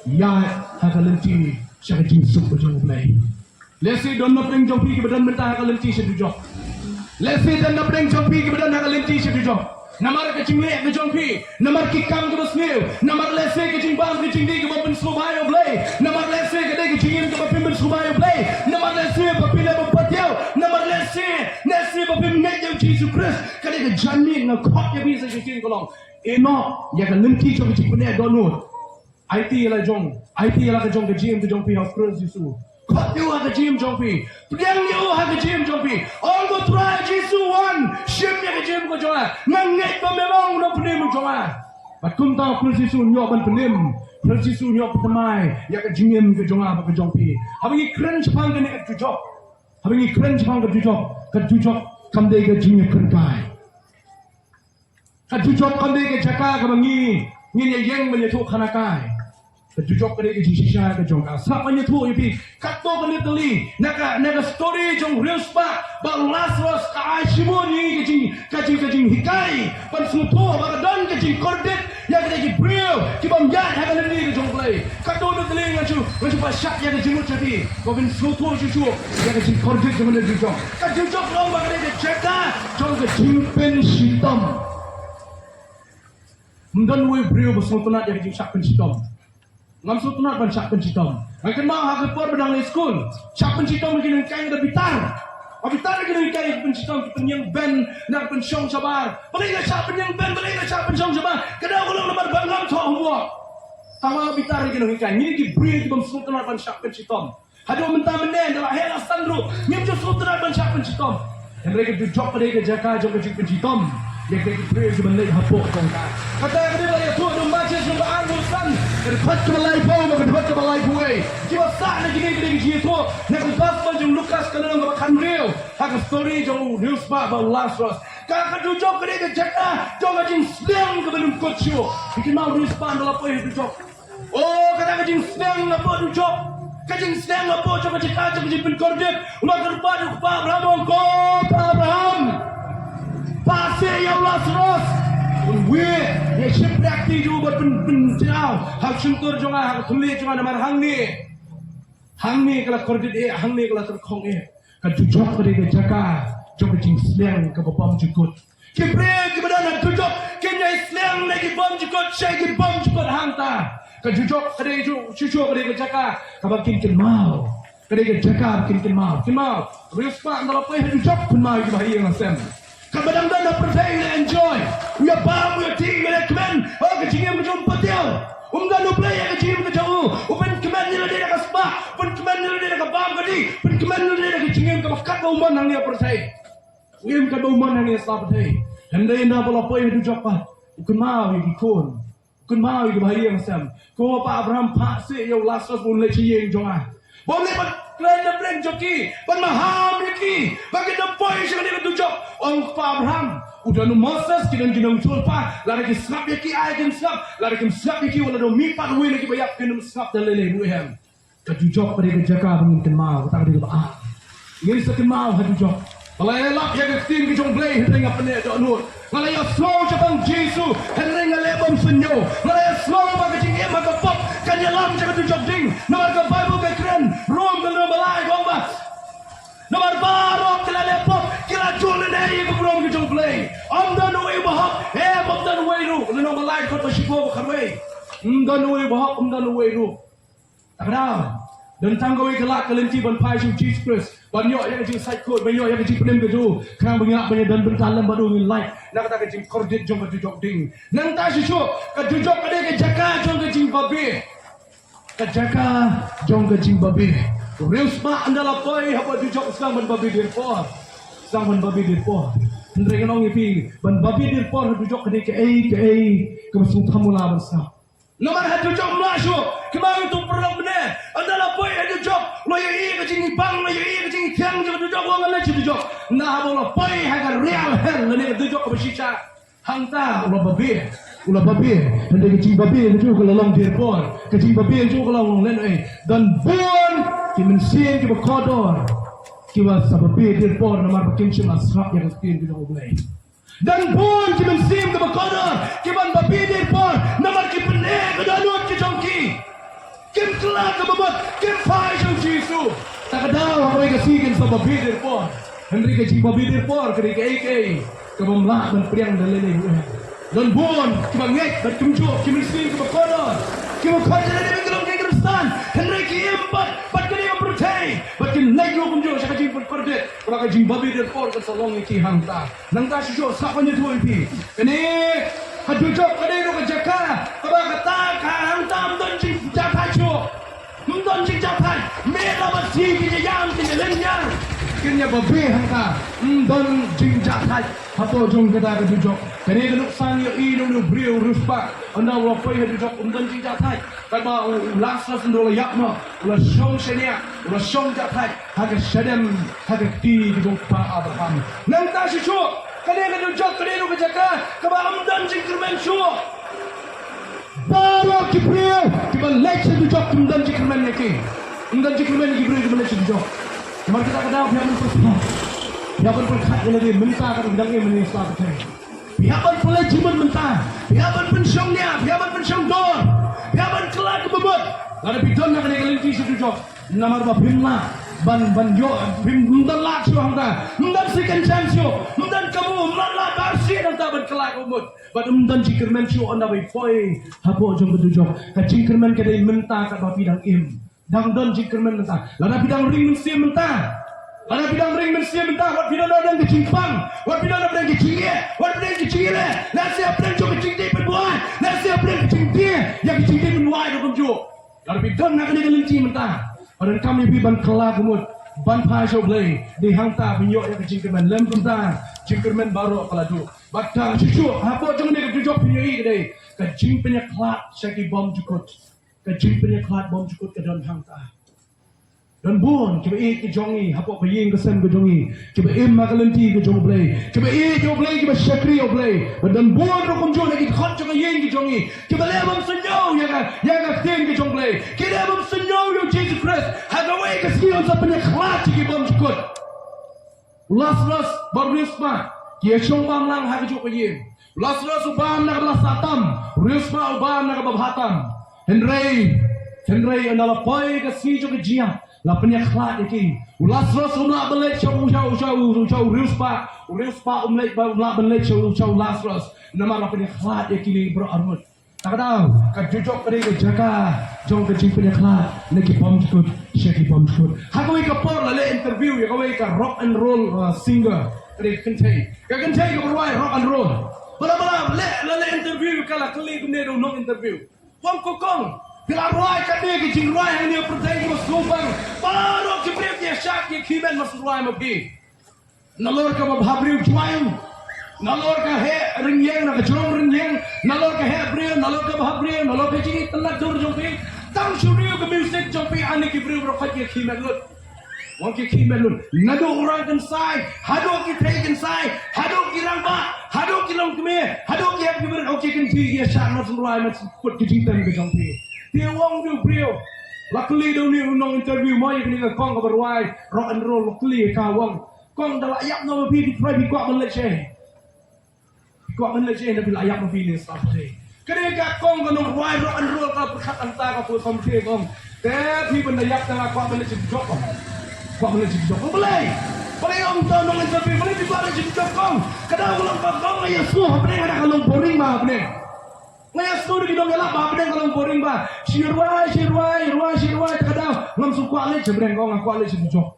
ïaid ha ka lynti sha ka jingsuk ka jong U Blei. Lehse don na pdeng jong phi kiba don mynta ha ka lynti sha dujok. Lehse don na pdeng jong phi kiba don ha ka lynti sha dujok. Namar ka jingleh ka jong phi, namar ki kam kiba sniew, namar lehse ka jingbam ka jingdih kaba pynsngewbha ïa U Blei, namar lehse ka dei ka jingim kaba phim pynsngewbha ïa U Blei, namar lehse ba phi la ba patiaw, namar lehse, lehse ba phim ngeit ïa U Jisu Khrist. Ka dei ka janmiet nga khot ïa phi sa shisien ka long, ïehnoh ïa ka lynti jong ka jingpynïaid dohnud. Aiti ïa la jong, aiti ïa la ka jong ka jingim ka jong phi ha U Khrist Jisu. Khot ïa u ha ka jingim jong phi. Pdiang ïa u ha ka jingim jong phi. Ong, ko Trai Jisu, wan shim ïa ka jingim ka jong nga. Nga ngeit ba me long u nongpynim jong nga. Bad kumta U Khrist Jisu un ïoh ban pynim. U Khrist Jisu un ïoh pynthymmai ïa ka jingim ka jong nga bad ka jong phi. Haba ngi kren shaphang kane ka dujok, haba ngi kren shaphang ka dujok, ka dujok kam dei ka jingïakynkai. Ka dujok kam dei ka jaka kaba ngi, ngin ïa ïeng ban ïathuh khana kai. Ka dujok ka dei ka jingshisha ka jong ka. Sngap ban ïathuh ïa phi katto katne tylli na ka, na ka story jong u riewspah bad u Lasarus, ka ai shibun ïa ngi ka jing, ka jing, ka jinghikai ban sngewthuh ba ka don ka jingkordit ïa kita ki briew ki bym ïaid ha ka lynti ka jong U Blei. Katto katne tylli ngan shu, ngan shu pynshai ïa ka jingmut sha phi. Ko, phin sngewthuh shuh shuh ïa ka jingkordit jong ka dujok. Ka dujok long ba ka dei ka jaka jong ka jingpynshitom. Ym don uwei u briew ba sngewtynnat ïa ka jingshah pynshitom. Ngam sngewtynnat ban shah pynshitom. Nga kynmaw ha ka por ba dang leit skul, shah pynshitom ki nonghikai da bitar. Ba bitar ki nonghikai pynshitom, ki pynïeng ben, nang pynshong shabar. Balei nga shah pynïeng ben, balei nga shah pynshong shabar? Ka daw ka long namar ba ngam thoh homework. Tangba bitar ki nonghikai. Ngi ki briew ki bym sngewtynnat ban shah pynshitom. Haduh mynta mynne, da la heh la san ruh, ngim ju sngewtynnat ban shah pynshitom. Hynrei ka dujok ka dei ka jaka jong ka jingpynshitom ïa kita ki briew kiban leit hapoh jong ka. Kata ka dei ba la ïathuh da u Mathaios lynnong ba arphew san, ka dkhot kaba laiphew bad ka dkhot kaba laiphew wei. Kiba sah na kine ki dei ka jingïathuh na ka gospel jong u Lukas ka lynnong kaba khathynriew, ha ka story jong u riewspah bad u Lasarus. Ka, ka dujok ka dei ka jaka jong ka jingsliang kaba lyngkot shuh. Phi kynmaw u riewspah ynda u la poi ha dujok. Oh, kata ka jingsliang hapoh dujok, ka jingsliang hapoh jong ka jaka jong ka jingpynkordit. U la kyrpad ïa u kpa Abraham, ong, ko Pa Abraham, phah seh ïa u Lasarus. Un wieh, ïa shipra kti jong u bad pyn, pynjaw ha u shyntur jong nga, ha ka thylliej jong nga, namar hangne, hangne ka la kordit eh, hangne ka la tyrkhong eh. Ka dujok ka dei ka jaka jong ka jingsliang kaba bymjukut. Ki briew kiba don ha dujok kin ïai sliang na ki bymjukut sha ki bymjukut hangta. Ka dujok ka dei ju, shuh shuh ka dei ka jaka kaba kin kynmaw. Ka dei ka jaka ba kin kynmaw. Kynmaw. Riewspah ynda la poi ha dujok, kynmaw ïa kiba ha ïing ha sem. Kaba dang don ha pyrthei u la enjoy, u ïa bam, u ïa tieng, u ïa kmen. Oh, ka jingim ka jong u patiaw. Um don U Blei ha ka jingim ka jong u. U pynkmen ïa lade da ka spah, u pynkmen ïa lade da ka bam ka dih, u pynkmen ïa lade da ka jingim kaba kat ba u mon hangne ha pyrthei. Ngim, kat ba u mon hangne ha pyrthei. Hynrei ynda ba la poi ha dujok pat, u kynmaw ïa ki khun, u kynmaw ïa kiba ha ïing ha sem. Ko Pa Abraham, phah seh ïa u Lasarus ba un leit sha ïing jong nga, ba un leit ban kren na pdeng jong ki, ban maham ïa ki ba kin da poi sha kane ka dujok. Ong, Pa Abraham, u don u Moses, ki don ki nongshun, pa, lada ki sngap ïa ki, ai kin sngap. Lada kim sngap ïa ki, wat la da mih pat uwei na kiba ïap, kin ym sngap da lei lei ruh em. Ka dujok ka dei ka jaka ba ngin kynmaw, kata ka dei kaba ar. Ngin sa kynmaw ha dujok. Nga la ïalap ïa ka ktien ka jong U Blei hynrei nga pyneh dohnud. Nga la ïasngew shaphang Jisu hynrei nga leh bymsuidñiew. Nga la ïasngew ba ka jingim ha ka pop kan ïalam sha ka dujok ding. Namar ka Baibl ka kren, Rom ka lynnong ba lai ka ong ba, namar baroh ki la leh pop, ki la jur lyngngoh ïa ka burom ka jong U Blei. Ym don uwei uba hok, em, ym don uwei ruh. Lynnong ba lai dkhot ba shiphew ba khatwei. Ym don uwei uba hok, ym don uwei ruh. Tang kata, don tang kawei ka lad ka lynti ban phai sha U Jisu Khrist, ban ïoh ïa ka jingsait khuid, ban ïoh ïa ka jingpynim ka jong u, khnang ba ngin lah ban ïadon bynta lem bad u, ngin lait na kata ka jingkordit jong ka dujok ding. Nangta shuh shuh, ka dujok ka dei ka jaka jong ka jingbabe. Ka jaka jong ka jingbabe. U riewspah ynda la poi hapoh dujok u sdang ban babe dier por. Sdang ban babe dier por. Hynrei ngan ong ïa phi, ban babe dier por ha dujok ka dei kaei kaei kaba sngewthuh mo la ban sdang. Namar ha dujok ym lah shuh, kumba ngi tu paralok mynne, ynda la poi ha dujok, la ïohi ka jingibang, la ïohi ka jingithiang jong ka dujok, la ngan leit sha dujok. Naba la poi ha ka real hell, lane ka dujok kaba shisha. Hangta u la babe, u la babe, hynrei ka jingbabe ka jong u ka la long dier por, ka jingbabe ka jong u ka la long lehnohei. Don bun ki mynsiem kiba kordor, kiba sa babe dier por namar ba kim shym la sngap ïa ka ktien ka jong U Blei. Don bun ki mynsiem kiba kordor, kiban babe dier por namar ki pyneh ka dohnud ka jong ki. Kim kylla kaba mut, kim phai sha U Jisu. Ta ka daw ha kawei ka sngi kin sa babe dier por. Hynrei ka jingbabe dier por ka dei kaei kaei kabym lah ban pdiang da lei lei ruh. Don bun kiba ngeit bad kumjuh, ki mynsiem kiba kordor, kiba khot ïa lade ban long ki Khristan, hynrei ki im pat bad kane ka pyrthei, bad kin leit ruh kumjuh sha ka jingpynkordit, kaba ka jingbabe dier por kan sa long ïa ki hangta. Nangta shuh shuh sngap ban ïathuh ïa phi. Kane ka dujok ka dei ruh ka jaka kaba kata ka hangta ym don jingjahthait shuh. Ym don jingjahthait. Miet la ba shi ki jingïam ki jingïam kin ïa babe hangta. Ym don jingjahthait hapoh jong kata ka dujok. Kane ka nuksa ngi ïohi na une u briew u riewspah ynda u la poi ha dujok, ym don jingjahthait. Katba u Lasarus ynda u la ïap noh, u la shong shaniah, u la shong jahthait ha ka shadem, ha ka kti ka jong u kpa Abraham. Nangta shuh shuh, kane ka dujok ka dei ruh ka jaka kaba ym don jingkyrmen shuh. Baroh ki briew kiba leit sha dujok kim don jingkyrmen ïa ki. Ym don jingkyrmen ïa ki briew kiba leit sha dujok. Namar kata ka daw phi hap ban pyrkhat, phi hap ban pyrkhat ïa lade mynta, katba phi dang im mynne, sa pyrkhat. Phi hap ban pynleit jingmut mynta. Phi hap ban pynshong nia, phi hap ban pynshong dor. Phi hap ban kylla kaba mut. Lada phi don ha kane ka lynti sha dujok, namar ba phim lah ban, ban ïoh, phim, ym don lad shuh hangta. Ym don second chance shuh. Ym don kabu, ym don lad ba arsien hangta ban kylla kaba mut. Bad ym don jingkyrmen shuh ynda ba phi poi hapoh jong ka dujok. Ka jingkyrmen ka dei mynta katba phi dang im. Dang don jingkyrmen mynta. Lada phi dang ring mynsiem mynta, lada phi dang ring mynsiem mynta, wat phi don, don ka jingpang, wat phi don, don ka jingeh, wat phi don ka jingeh leh, lehse hapdeng jong ka jingdih pynbuaid, lehse hapdeng ka jingdih ïa ka jingdih pynbuaid ruh kumjuh. Lada phi don ha kane ka lynti mynta, ba donkam ïa phi ban kylla ka mut ban phai sha U Blei, dei hangta phin ïoh ïa ka jingkyrmen. Lem kumta jingkyrmen baroh ka la duh. Bad ka shuh shuh hapoh jong kane ka dujok phin ïohi ka dei ka jingpynïakhlad sha ki bymjukut. Ka jingpynïakhlad bymjukut ka don hangta. Don bun kiba ïeit ki jong ngi hapoh ka ïing ka sem ka jong ngi, kiba im ha ka lynti ka jong U Blei, kiba ïeit ïa U Blei, kiba shakri ïa U Blei. Bad don bun ruh kumjuh na ki dkhot jong ka ïing ka jong ngi kiba leh bymsuidñiew ïa ka, ïa ka ktien ka jong U Blei. Ki leh bymsuidñiew ïa U Jisu Khrist. Ha kawei ka sngi un sa pynïakhlad sha ki bymjukut. U Lasarus bad u riewspah ki ïashong bam lang ha kajuh ka ïing. U Lasarus u bam na kaba la sah tam, u riewspah u bam na kaba bha tam. Hynrei, hynrei ynda la poi ka sngi jong ka jingïap, la pynïakhlad ïa ki. U Lasarus um lah ban leit sha u, sha u, sha u, sha u riewspah. U riewspah um leit ba, um lah ban leit sha u, sha u Lasarus. Namar la pynïakhlad ïa kine baroh arngut. Ta ka daw, ka dujok ka dei ka jaka jong ka jingpynïakhlad na ki bymjukut sha ki bymjukut. Ha kawei ka por la leh interview ïa kawei ka rock and roll, uh, singer. Ka dei ka kynthei, ka kynthei kaba rwai rock and roll. Ba la, ba la leh, la leh interview ïa ka, la kylli kumne da u nong interview. Ong, ko kong, phi la rwai katne ki jingrwai hangne ha pyrthei kiba sngewbang. Baroh ki briew ki ïa shad ki ïa khie met, ma shu rwai ma phi. Nalor kaba bha briew jwai, nalor ka heh rynïeng, na ka jrong rynïeng, nalor ka heh briew, nalor ka bha briew, nalor ka jingitynnad dur jong phi. Tang shu riew ka music jong phi, ani ki briew baroh khoit ki ïa khie met lut. Ong, ki ïa khie met lut. Naduh u rang kynsai haduh ki thei kynsai, haduh ki rangbah, haduh ki longkmie, haduh ki hep ki briew, ong, ki kynthei ki ïa shad, ma shu rwai, ma shu kut ki jingtem ki jong phi. Te ong u briew, la kylli da une u nong interview, ma ïa kane ka kong kaba rwai rock and roll, la kylli ïa ka, ong, Kong da la ïap noh ma phi, phi kwah ban leit shaei? Kwah ban leit shaei, na phi la ïap ma phi ne sa phi. Kane ka kong ka nongrwai rock and roll ka pyrkhat hangta ka pyrkhat kong. Te phi ban da ïap tang, kwah ban leit sha dujok kong. Kwah ban leit sha dujok kong. Balei? Balei ong to nong interview, balei phi kwah leit sha dujok kong? Ka dei ka long ba kong nga ïa sngewbha hapdeng, ka dei ka long boring ba hapdeng. Nga ïa sngewbha ki nongïalap ba hapdeng ka long boring ba. Shi rwai, shi rwai, rwai, shi rwai, te ka dei ngam sngewkwah leit sha pdeng kong, nga kwah leit sha dujok.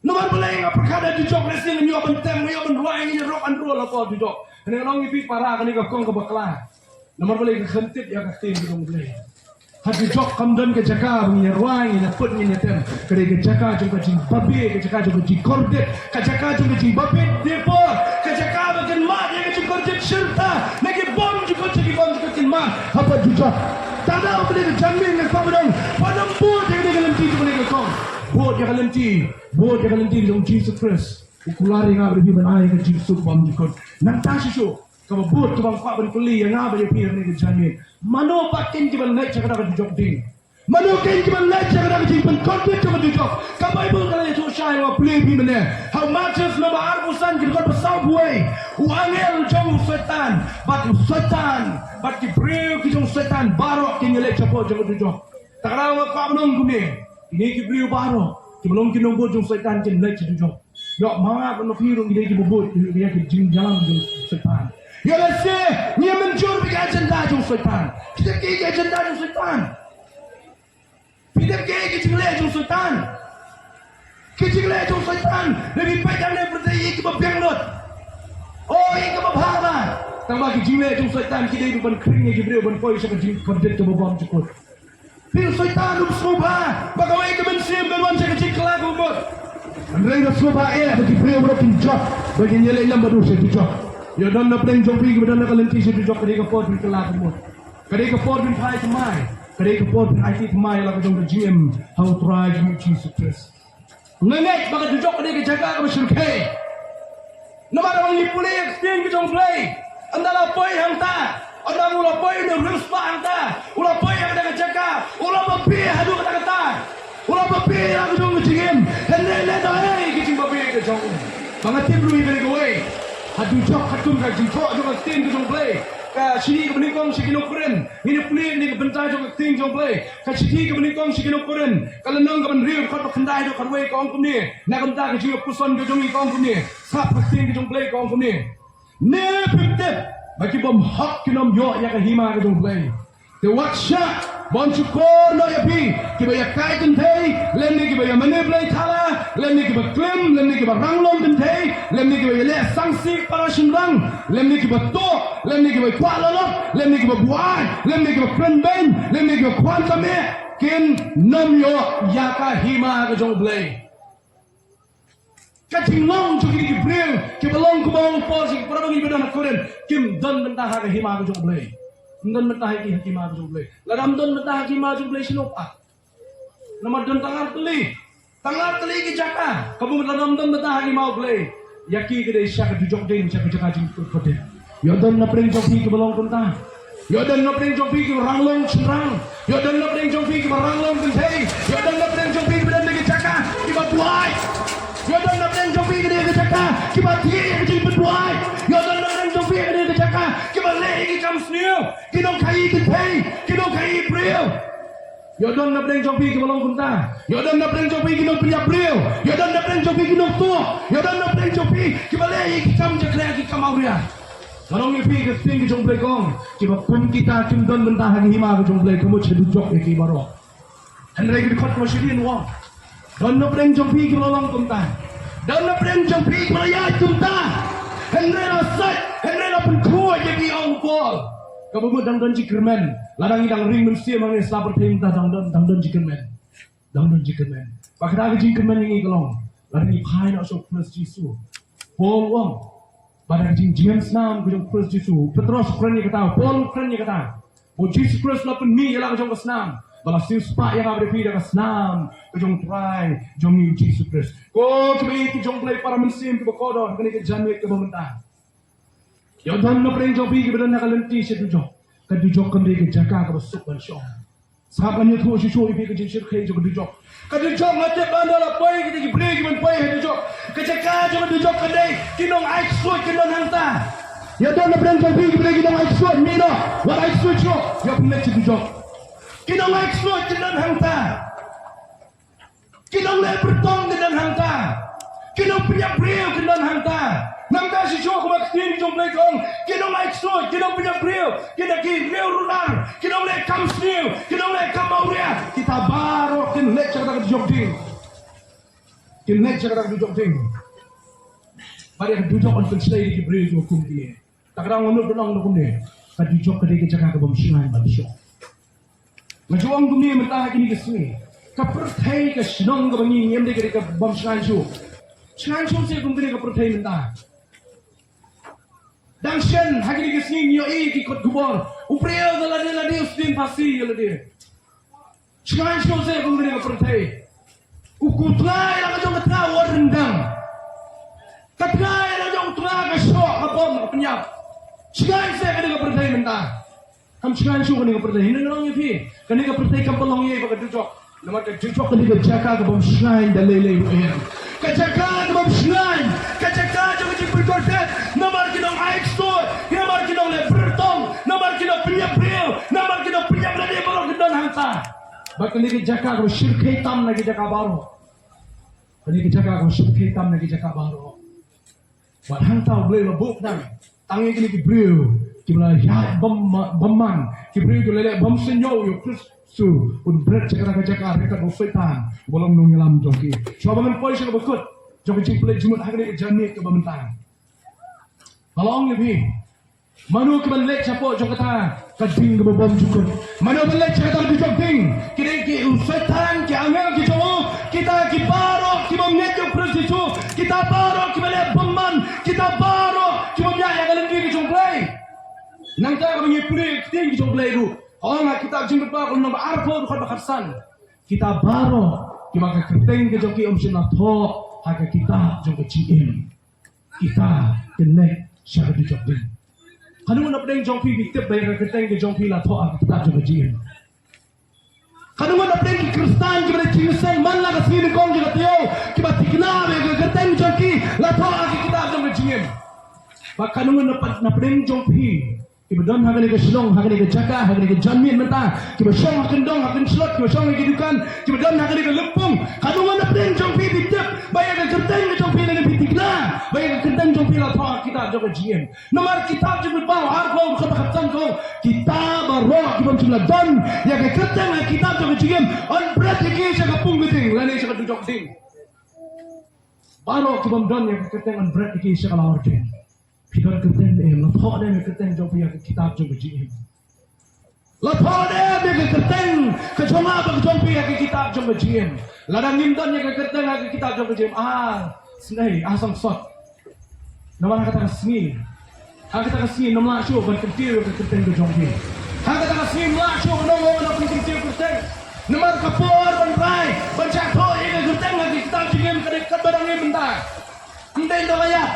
Namar balei nga pyrkhat ha dujok, lehse ngan ïoh ban tem, ngan ïoh ban rwai, ngan ïoh rock and roll hapoh dujok. Kane nga ong ïa phi para, kane ka kong kaba kla. Namar balei? Ka kyntiew ïa ka ktien ka jong U Blei. Ha dujok kam don ka jaka ba ngin ïa rwai, ngin ïa put, ngin ïa tem. Ka dei ka jaka jong ka jingbabe, ka jaka jong ka jingkordit, ka jaka jong ka jingbabe dei por, ka jaka ba kin mad ïa ka jingkordit shirta na ki bymjukut, ki bymjukut kin mad hapoh dujok. Tang da ba dei ka jingmih nga kwah ba dang, ba dang bud ïa ka lynti jong ka kong. Bud ïa ka lynti. Bud ïa ka lynti jong U Jisu Khrist. U kular ïa nga bad ïa phi ban ai ka jingsuk bymjukut. Nangta shisha kaba bud kaba nga kwah ban kylli ïa nga bad ïa phi ha kane ka janmiet. Mano pat kin ki ban leit sha kata ka dujok ding? Mano kin ki ban leit sha kata ka jingpynkordit jong ka dujok? Ka Baibl ka la ïathuh shai, nga plie ïa phi mynne. Ha u Mathaios lynnong ba arphew san, ka dkhot ba sawphew wei. U angel jong u Soitan bad u Soitan bad ki briew ki jong u Soitan baroh kin ïaleit shapoh jong ka dujok. Te nga kwah ban ong kumne, kine ki briew baroh kiba long ki nongbud jong u Soitan kin leit sha dujok. Ïoh ma nga bad ma phi ruh ngi dei kiba bud ïa ki jingïalam jong u Soitan. Ïoh lehse ngi mynjur bad ki agenda jong u Soitan. Ki tip ki agenda jong u Soitan. Ki tip ki jingleh jong u Soitan. Ki jingleh jong u Soitan. Lada phi peit hangne pyrthei ïa kiba biang lut. Oh, ïa kiba bha bha. Tangba ki jingleh jong u Soitan ki dei ban khring ïa ki briew ban poi sha ka jingkordit kaba bymjukut. Phi, u Soitan um sngewbha ba kawei ka mynsiem kan wan sha ka jingkylla kaba mut. Hynrei u sngewbha eh ba ki briew baroh kin jop, ba kin ïaleit lem bad u sha dujok. Ïoh don na pdeng jong phi kiba don na ka lynti sha dujok, ka dei ka por phin kylla kaba mut. Ka dei ka por phin phai thymmai. Ka dei ka por phin aiti thymmai ïa la ka jong ka jingim ha U Trai jong ngi U Jisu Khrist. Nga ngeit ba ka dujok ka dei ka jaka kaba shyrkhei. Namar ba ngi pule ïa ka ktien ka jong U Blei, ynda la poi hangta, ynda u la poi, u riewspah hangta, u la poi ha kata ka jaka, u la babe haduh katta katta. U la babe ïa la ka jong ka jingim. Hynrei lehnohei ka jingbabe ka jong u. Ba nga tip ruh ïa kane kawei. Ha dujok, katkum ka jingthoh jong ka ktien ka jong U Blei, ka shithi kaba nyngkong sha ki nong Korinth. Ngin ïa pule ïa kane ka bynta jong ka ktien jong U Blei. Ka shithi kaba nyngkong sha ki nong Korinth, ka lynnong kaba hynriew, dkhot ba khyndai haduh khatwei, ka ong kumne. Na ka bynta ka jingïapuson ka jong ngi, ka ong kumne. Sap ka ktien ka jong U Blei, ka ong kumne. Ne phim tip ba ki bymhok kin ym ïoh ïa ka hima ka jong U Blei? Te wat shah ban shukor noh ïa phi, kiba ïa kai kynthei, lymne kiba ïa mane blei thala, lymne kiba klim, lymne kiba ranglong kynthei, lymne kiba ïa leh sangsi para shynrang, lymne kiba tuh, lymne kiba kwah lalot, lymne kiba buaid, lymne kiba kren beiñ, lymne kiba khwan kameh, kin ym ïoh ïa ka hima ka jong U Blei. Ka jinglong jong kine ki briew kiba long, kumba ong u Paul sha ki para bangeit ba don ha Korinth, kim don bynta ha ka hima ka jong U Blei. Ym don bynta ha ka hima ka jong U Blei. Lada ym don bynta ha ka hima jong U Blei, shano pat? Namar don tang ar tylli. Tang ar tylli ki jaka. Kaba mut lada ym don bynta ha ka hima U Blei, ïa ki ka dei sha ka dujok ding, sha ka jaka jingkordit. Ïoh don na pdeng jong phi kiba long kumta. Ïoh don na pdeng jong phi kiba ranglong shynrang. Ïoh don na pdeng jong phi kiba ranglong kynthei. Ïoh don na pdeng jong phi kiba don na ka jaka kiba buaid. Ïoh don na pdeng jong phi kiba don na ka jaka kiba thiah ïa ka jingpynbuaid. Ïoh don na pdeng jong phi kiba don na ka jaka kiba leh ïa ki kam sniew, ki nongkhaïi kynthei, ki nongkhaïi briew. Ïoh don na pdeng jong phi kiba long kumta. Ïoh don na pdeng jong phi ki nongpynïap briew. Ïoh don na pdeng jong phi ki nongtuh. Ïoh don na pdeng jong phi kiba leh ïa ki kam jakhlia, ki kam awria. Nga ong ïa phi, ka ktien ka jong U Blei ka ong, kiba kum kita kim don bynta ha ka hima ka jong U Blei, ka mut sha dujok ïa ki baroh. Hynrei ka dkhot kaba shadien u ong, don na pdeng jong phi kiba la long kumta. Don na pdeng jong phi kiba la ïaid kumta. Hynrei la sait, hynrei la pynkhuid ïa ki, ong u Paul. Kaba mut dang don jingkyrmen. Lada ngi dang ring mynsiem hangne sla pyrthei mynta, dang don, dang don jingkyrmen. Dang don jingkyrmen. Ba kata ka jingkyrmen ïa ngi ka long, lada ngi phai noh sha U Khrist Jisu. Paul u ong, ba da ka jingjngem snam ka jong U Khrist Jisu. Petros u kren ïa kata, Paul u kren ïa kata. Ba U Jisu Khrist u la pynmih ïa la ka jong ka snam, ba la siewspah ïa nga bad ïa phi da ka snam ka jong U Trai jong ngi U Jisu Khrist. Ko kiba ïeit ki jong U Blei, para mynsiem kiba kordor ha kane ka janmiet kaba mynta. Ïoh don na pdeng jong phi kiba don ha ka lynti sha dujok. Ka dujok kam dei ka jaka kaba suk ban shong. Sngap, ngan ïathuh shuh shuh ïa phi ka jingshyrkhei jong ka dujok. Ka dujok nga tip ba ynda la poi kita ki briew ki ban poi ha dujok, ka jaka jong ka dujok ka dei ki nong ai ksuid kin don hangta. Ïa don na pdeng jong phi ki briew ki nong ai ksuid, mih noh, wat ai ksuid shuh, ïa pynleit sha dujok. Ki nong ai ksuid kin don hangta. Ki nongleh byrtong kin don hangta. Ki nongpynïap briew kin don hangta. Nangta shisha kumba ka ktien jong U Blei ka ong, ki nong ai ksuid, ki nongpynïap briew, ki da ki briew rular, ki nongleh kam sniew, ki nongleh kam awria, kita baroh kin leit sha kata ka dujok ding. Kin leit sha kata ka dujok ding. Bad ïa ka dujok yn pynshlei ïa ki briew kiba kum kine. Te ka dang nud ban ong kumne, ka dujok ka dei ka jaka ka bym shngaiñ ban shoh. Nga ju ong kumne mynta ha kine ki sngi, ka pyrthei, ka shnong kaba ngi ngim dei ka dei ka bym shngaiñ shuh. Shngaiñ shuh seh kum kane ka pyrthei mynta. Dang shen ha kine ki sngi ngi ïohi ki kot khubor, u briew da lade lade u sdien phasi ïa lade. Shngaiñ shuh seh kum kane ka pyrthei. U, u tnga ïa la ka jong ka tnga wat ryndang. Ka tnga ïa la ka jong u tnga ka shoh, ka bom, ka pynïap. Shngaiñ seh kane ka pyrthei mynta. Kam shngaiñ shuh kane ka pyrthei. Hynrei nga ong ïa phi, kane ka pyrthei kam pynlong ei ei bad ka dujok. Namar ka dujok ka dei ka jaka ka bym shngaiñ da lei lei ruh em. Ka jaka ka bym shngaiñ, ka jaka jong ka jingpynkordit. Namar ki nong ai ksuid, namar ki nongleh byrtong, namar ki nongpynïap briew, namar ki nongpynïap lade baroh ki don hangta. Bad kane ka jaka kaba shyrkhei tam na ki jaka baroh. Kane ka jaka kaba shyrkhei tam na ki jaka baroh. Bad hangta U Blei u la buh khnang tang ïa kine ki briew kiba la ïaid bym, bymman, ki briew kiba la leh bymsuidñiew ïa U Khrist, un bret sha kata ka jaka ryngkat bad u Soitan uba long nongïalam jong ki. Shuwa ba ngan poi sha kaba kut jong ka jingpynleit jingmut ha kane ka janmiet kaba mynta, nga la ong ïa phi, mano ki ban leit shapoh jong kata ka ding kaba bymjukut? Mano ban leit sha kata ka dujok ding? Ki dei ki, u Soitan, ki angel ki jong u, kita ki baroh ki bym ngeit ïa U Khrist Jisu, kita baroh kiba leh bymman, kita baroh ki bym ïaid ïa ka lynti ka jong U Blei. Nangta kaba ngi pule ïa ka ktien ka jong U Blei ruh, ka ong ha kitab Jingpynpaw ka lynnong ba arphew dkhot ba khatsan, kita baroh kiba ka kyrteng ka jong ki ym shym la thoh ha ka kitab jong ka jingim, kita kin leit sha ka dujok ding. Katno ngut na pdeng jong phi phi tip ba ïa ka kyrteng ka jong phi la thoh ha ka kitab jong ka jingim? Katno ngut na pdeng ki Khristan kiba la jingïaseng man la ka sngi nyngkong jong ka taïew kiba thikna ba ïa ka kyrteng jong ki la thoh ha ka kitab jong ka jingim? Bad katno ngut na pd-, na pdeng jong phi kiba don ha kane ka shnong, ha kane ka jaka, ha kane ka janmiet mynta, kiba shong ha kyndong, ha kynshlot, kiba shong ha ki dukan, kiba don ha kane ka lympung, katno ngut na pdeng jong phi phi tip ba ïa ka kyrteng ka jong phi lane phi thikna ba ïa ka kyrteng jong phi la thoh ha ka kitab jong ka jingim? Namar kitab Jingpynpaw arphew dkhot ba khatsan ka ong, kita baroh ki bym shym la don ïa ka kyrteng ha ka kitab jong ka jingim yn bret ïa ki sha ka pung ka ding lane sha ka dujok ding. Baroh ki bym don ïa ka kyrteng yn bret ïa ki sha ka lawar ding. Phi don kyrteng ne em? La thoh ne em ïa ka kyrteng jong phi ha ka kitab jong ka jingim? La thoh ne em ïa ka kyrteng ka jong nga bad ka jong phi ha ka kitab jong ka jingim? Lada ngim don ïa ka kyrteng ha ka kitab jong ka jingim, ah, snei, ah, sangsot. Namar ha kata ka sngi, ha kata ka sngi ym lah shuh ban kyntiew ïa ka kyrteng ka jong phi. Ha kata ka sngi ym lah shuh ban ong, oh, nga pynkyntiew kyrteng. Namar ka por ban rai ban shah thoh ïa ka kyrteng ha ka kitab jingim ka dei katba dang im mynta. Ym dei ynda la ïap.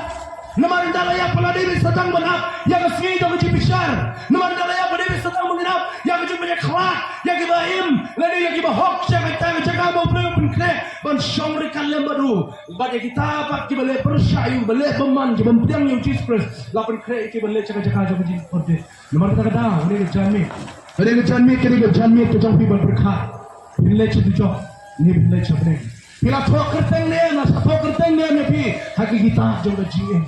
Namar ynda la ïap pat la dei beit sa tang ban ap ïa ka sngi jong ka jingbishar. Namar ynda la ïap la dei beit sa tang ban ap ïa ka jingpynïakhlad ïa kiba im lane ïa kiba hok sha kata ka jaka ba U Blei u pynkhreh ban shong ryngkat lem bad u. Bad ïa kita pat kiba leh pyrshah ïa u, ba leh bymman, kiba ym pdiang ïa U Jisu Khrist, la pynkhreh ïa ki ban leit sha ka jaka jong ka jingkordit. Namar kata ka daw, kane ka janmiet, kane ka janmiet, kane ka janmiet ka jong phi ban pyrkhat. Phin leit sha dujok ne phin leit sha bneng? Phi la thoh kyrteng ne em, la thoh kyrteng ne em ïa phi ha ka kitab jong ka jingim?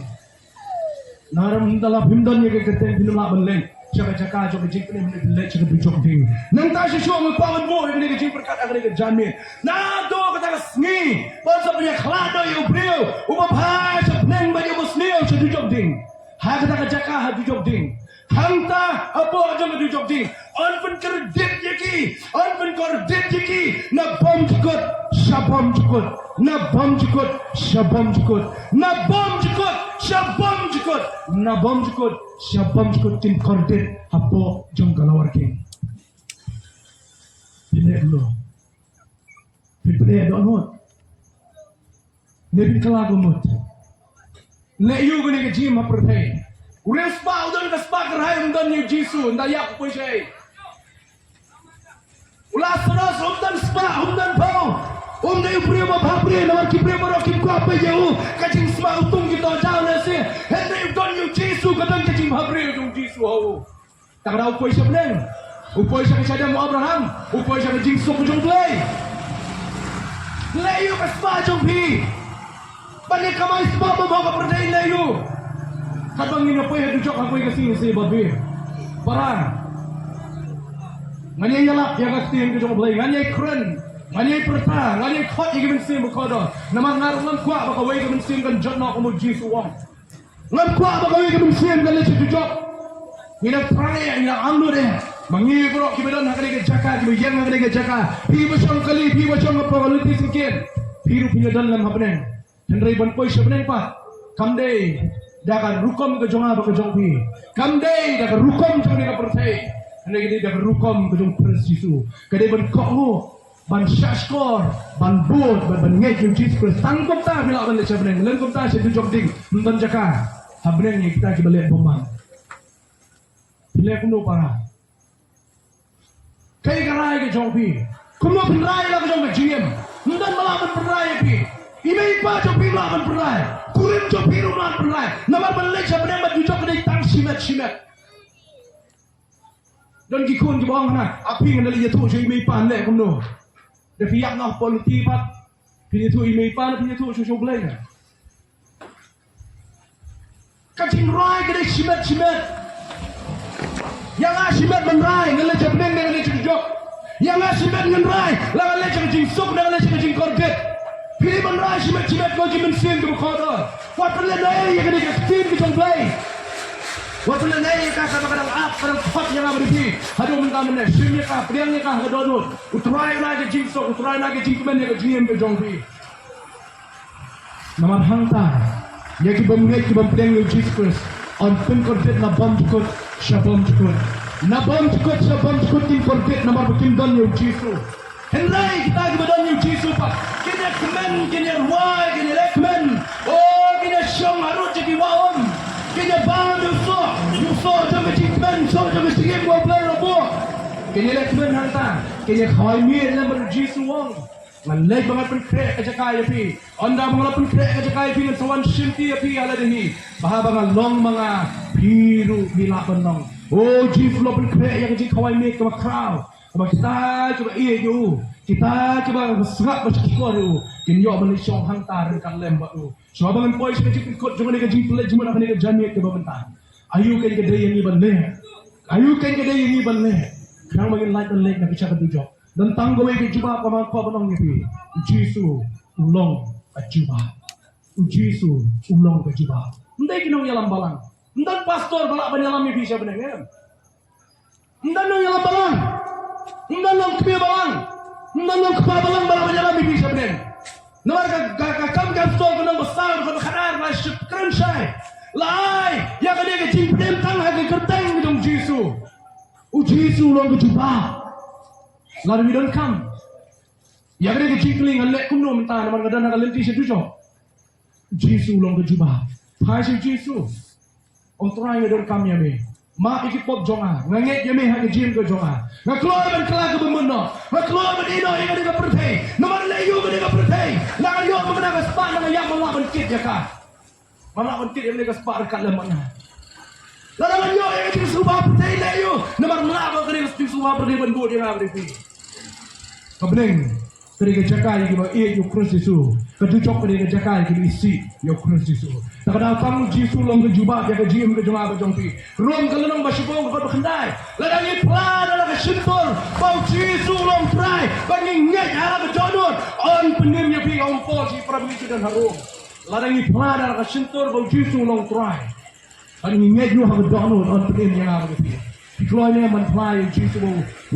Namar ynda la phim don ïa ka kyrteng phin ym lah ban leit sha ka jaka jong ka jingpynim, phin leit sha ka dujok ding. Nangta shisha nga kwah ban buh ïa kane ka jingpyrkhat ha kane ka janmiet. Naduh kata ka sngi ban sa pynïakhlad noh ïa u briew uba phai sha bneng bad ïa uba sniew sha dujok ding. Ha kata ka jaka ha dujok ding. Hangta hapoh jong ka dujok ding yn pynkordit ïa ki, yn pynkordit ïa ki na bymjukut sha bymjukut, na bymjukut sha bymjukut, na bymjukut sha bymjukut, na bymjukut sha bymjukut, kin kordit hapoh jong ka lawar king. Phi leh kumno? Phi pyneh dohnud ne phin kylla ka mut? Leh ïa kane ka jingim ha pyrthei. U riewspah u don ka spah kyrhai, um don ïa U Jisu, ynda ïap u poi shaei? U Lasaros um don spah, um don phew. Um dei u briew ba bhabriew, namar ki briew baroh kim kwah peit ïa u. Ka jingsma u tung ki to jaw na si. Hynrei u don ïa u Jisu ka don ka jingbhabriew jong u Jisu ha u. Te ka daw u poi sha bneng, u poi sha ka jingim u Abraham, u poi sha ka jingsuk jong U Blei. Leh ïa u ka spah jong phi. Ban ïa kamai spah bym hok ha pyrthei, leh ïa u. Katba ngin ïa poi ha dujok ha kawei ka sngi, sngi ba biang. Para, ngan ïa ïalap ïa ka ktien ka jong U Blei, ngan ïa kren, ngan ïa pyrta, ngan ïa khot ïa ka mynsiem bakordor. Namar nga ruh ngam kwah ba kawei ka mynsiem kan jot noh kum u Jisu u ong. Ngam kwah ba kawei ka mynsiem kan leit sha dujok. Ngi dang trai ïa, ngi dang angnud ïa. Ma ngi baroh kiba don ha kane ka jaka, kiba ïeng ha kane ka jaka, phi ba shong kali, phi ba shong hapoh ka lynti syngkien, phi ruh phin ïadon lem ha bneng. Hynrei ban poi sha bneng pat, kam dei da ka rukom ka jong nga bad ka jong phi. Kam dei da ka rukom jong kane ka pyrthei. Hynrei ka dei da ka rukom ka jong u Khrist Jisu. Ka dei ban kohnguh, ban shahshkor, ban bud, ban, ban ngeit ïa u Jisu Khrist. Tang kumta phi lah ban leit sha bneng. Lym kumta sha dujok ding, ym don jaka ha bneng ïa kita kiba leh bymman. Phi leh kumno para? Kaei ka rai ka jong phi? Kumno phin rai la ka jong ka jingim? Ym don ba lah ban pynrai ïa phi. I mei i pa jong phi ym lah ban pynrai. Kurim jong phi ruh ym lah ban pynrai. Namar ban leit sha bneng bad dujok ka dei tang shimet shimet. Don ki khun kiba ong hana, a phi ngan da leit ïathuh sha i mei i pa, leh kumno? Da phi ïap noh ha lynti pat, phin ïathuh i mei i pa ne phin ïathuh sha, sha U Blei ne? Ka jingrai ka dei shimet shimet. Ïa nga shimet ban rai, ngan leit sha bneng ne ngan leit sha dujok? Ïa nga shimet ngan rai, la ngan leit sha ka jingsuk ne ngan leit sha ka jingkordit? Phi dei ban rai shimet shimet ko ki mynsiem kiba kordor. Wat pynlehnohei ïa kane ka ktien ka jong U Blei. Wat pynlehnohei ïa ka kaba ka dang ap, ka dang khot ïa nga bad ïa phi. Haduh mynta mynne, shim ïa ka, pdiang ïa ka ha ka dohnud. U Trai un ai ka jingsuk, U Trai un ai ka jingkmen ïa ka jingim ka jong phi. Namar hangta, ïa ki bym ngeit, ki bym pdiang ïa u Jisu Khrist, yn pynkordit na bymjukut sha bymjukut. Na bymjukut sha bymjukut kin kordit namar ba kim don ïa u Jisu. Hynrei kita kiba don ïa u Jisu pat, kin ïa kmen, kin ïa rwai, kin ïa leh kmen. O, kin ïa shong harud sha ki wah um. Kin ïa bam ïa u soh, ïa u soh jong ka jingkmen, soh jong ka jingim ba U Blei u la buh. Kin ïa leh kmen hangta, kin ïa khawai miet lem bad u Jisu, ong: Ngan leit ba ngan pynkhreh ka jaka ïa phi. Ynda ba nga la pynkhreh ka jaka ïa phi, ngan sa wan shim ïa phi ha lade hi. Bad haba nga long ma nga, phi ruh phi lah ban long. O Jisu, long pynkhreh ïa ka jingkhawai miet kaba khraw, kaba kita kiba ïeit ïa u, kita kiba sngap ba shukor ïa u, kin ïoh ban leit shong hangta ryngkat lem bad u. Shuwa ba ngan poi sha ka jingpynkut jong kane ka jingpynleit jingmut ha kane ka janmiet kaba mynta, aïu kein ka dei ïa ngi ban leh? Aïu kein ka dei ïa ngi ban leh khnang ba ngin lait ban leit na ka jaka dujok? Don tang kawei ka jubab kaba nga kwah ban ong ïa phi. U Jisu u long ka jubab. U Jisu u long ka jubab. Ym dei ki nongïalam balang. Ym don pastor ba lah ban ïalam ïa phi sha bneng, em. Ym don nongïalam balang. Ym don nongkmie balang. Ym don nongkpa balang ba lah ban ïalam ïa phi sha bneng. Namar ka, ka, ka kam ka pastor ka nong ba saw, ka ba khadar, ba shit kren shai. La ai ïa kane ka jingpynim tang ha ka kyrteng ka jong u Jisu. U Jisu u long ka jubab. Lada ngi donkam ïa kane ka jingkylli, ngan leh kumno mynta namar nga don ha ka lynti sha dujok? U Jisu u long ka jubab. Phai sha u Jisu. Ong: Trai, nga donkam ïa me. Map ïa ki pop jong nga. Nga ngeit ïa me ha ka jingim ka jong nga. Nga kloi ban kylla kaba mut noh. Nga kloi ban ïehnoh ïa kane ka pyrthei. Namar leh ïa kane ka pyrthei, la ngan ïoh mynta ka spah, la ngan ïap, man lah ban kit ïa ka. Man lah ban kit ïa kane ka spah ryngkat lem bad nga. Lada ngan ïoh ïa ka jingsngewbha pyrthei, leh ïa u. Namar lah ba kane ka jingsngewbha pyrthei ban bud ïa nga bad ïa phi. Ka bneng ka dei ka jaka ïa kiba ïeit ïa u Khrist Jisu. Ka dujok ka dei ka jaka ïa kiba isih ïa u Khrist Jisu. Te ka daw tang u Jisu u long ka jubab ïa ka jingim ka jong nga bad jong phi. Rom ka lynnong ba shibun ka dkhot ba khyndai: Lada ngi phla da la ka shyntur ba u Jisu u long Trai, bad ngi ngeit ha la ka dohnud, yn pynim ïa phi, ong u Paul sha ki para bangeit kiba don ha Rom. Lada ngi phla da la ka shyntur ba u Jisu u long Trai, bad ngi ngeit ruh ha ka dohnud, yn pynim ïa nga bad ïa phi. Phi kloi ne em ban phla ïa u Jisu ba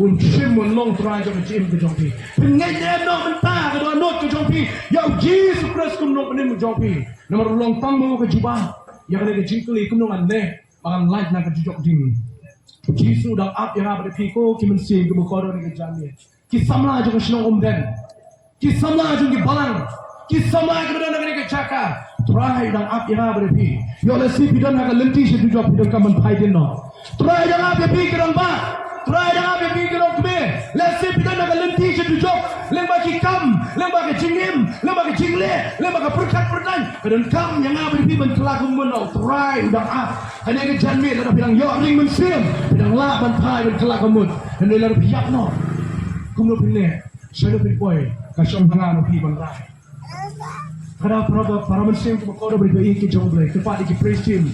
un shym, un long Trai jong ka jingim ka jong phi? Phi ngeit ne em noh mynta ha ka dohnud ka jong phi ïa u Jisu Khrist kum u Nongpynim ka jong phi? Namar u long tang ma u ka jubab ïa kane ka jingkylli, kumno ngan leh ba ngan lait na ka dujok ding? U Jisu u dang ap ïa nga bad ïa phi, ko ki mynsiem kiba kordor ha kane ka janmiet. Ki samla jong ka shnong Umden, ki samla jong ki balang, ki samla kiba don ha kane ka jaka, Trai u dang ap ïa nga bad ïa phi. Ïoh lehse phi don ha ka lynti sha dujok, phi donkam ban phai dien noh. Trai u dang ap ïa phi ki rangbah. Trai da nga bad phi ki longkmie. Lehse phi don ha ka lynti sha dujok. Lyngba ki kam, lyngba ka jingim, lyngba ka jingleh, lyngba ka pyrkhat pyrdan. Ka donkam ïa nga bad phi ban kylla ka mut na U Trai u dang ap. Kane ka janmiet lada phi dang ïoh ring mynsiem, phi dang lah ban phai ban kylla ka mut. Hynrei lada phi ïap noh, kumno phin leh? Shano phin poi? Ka shong ha nga ma phi ban rai. Ka da para, para mynsiem kiba kordor bad kiba ïeit ki jong U Blei. Kyrpad ïa ki praise team.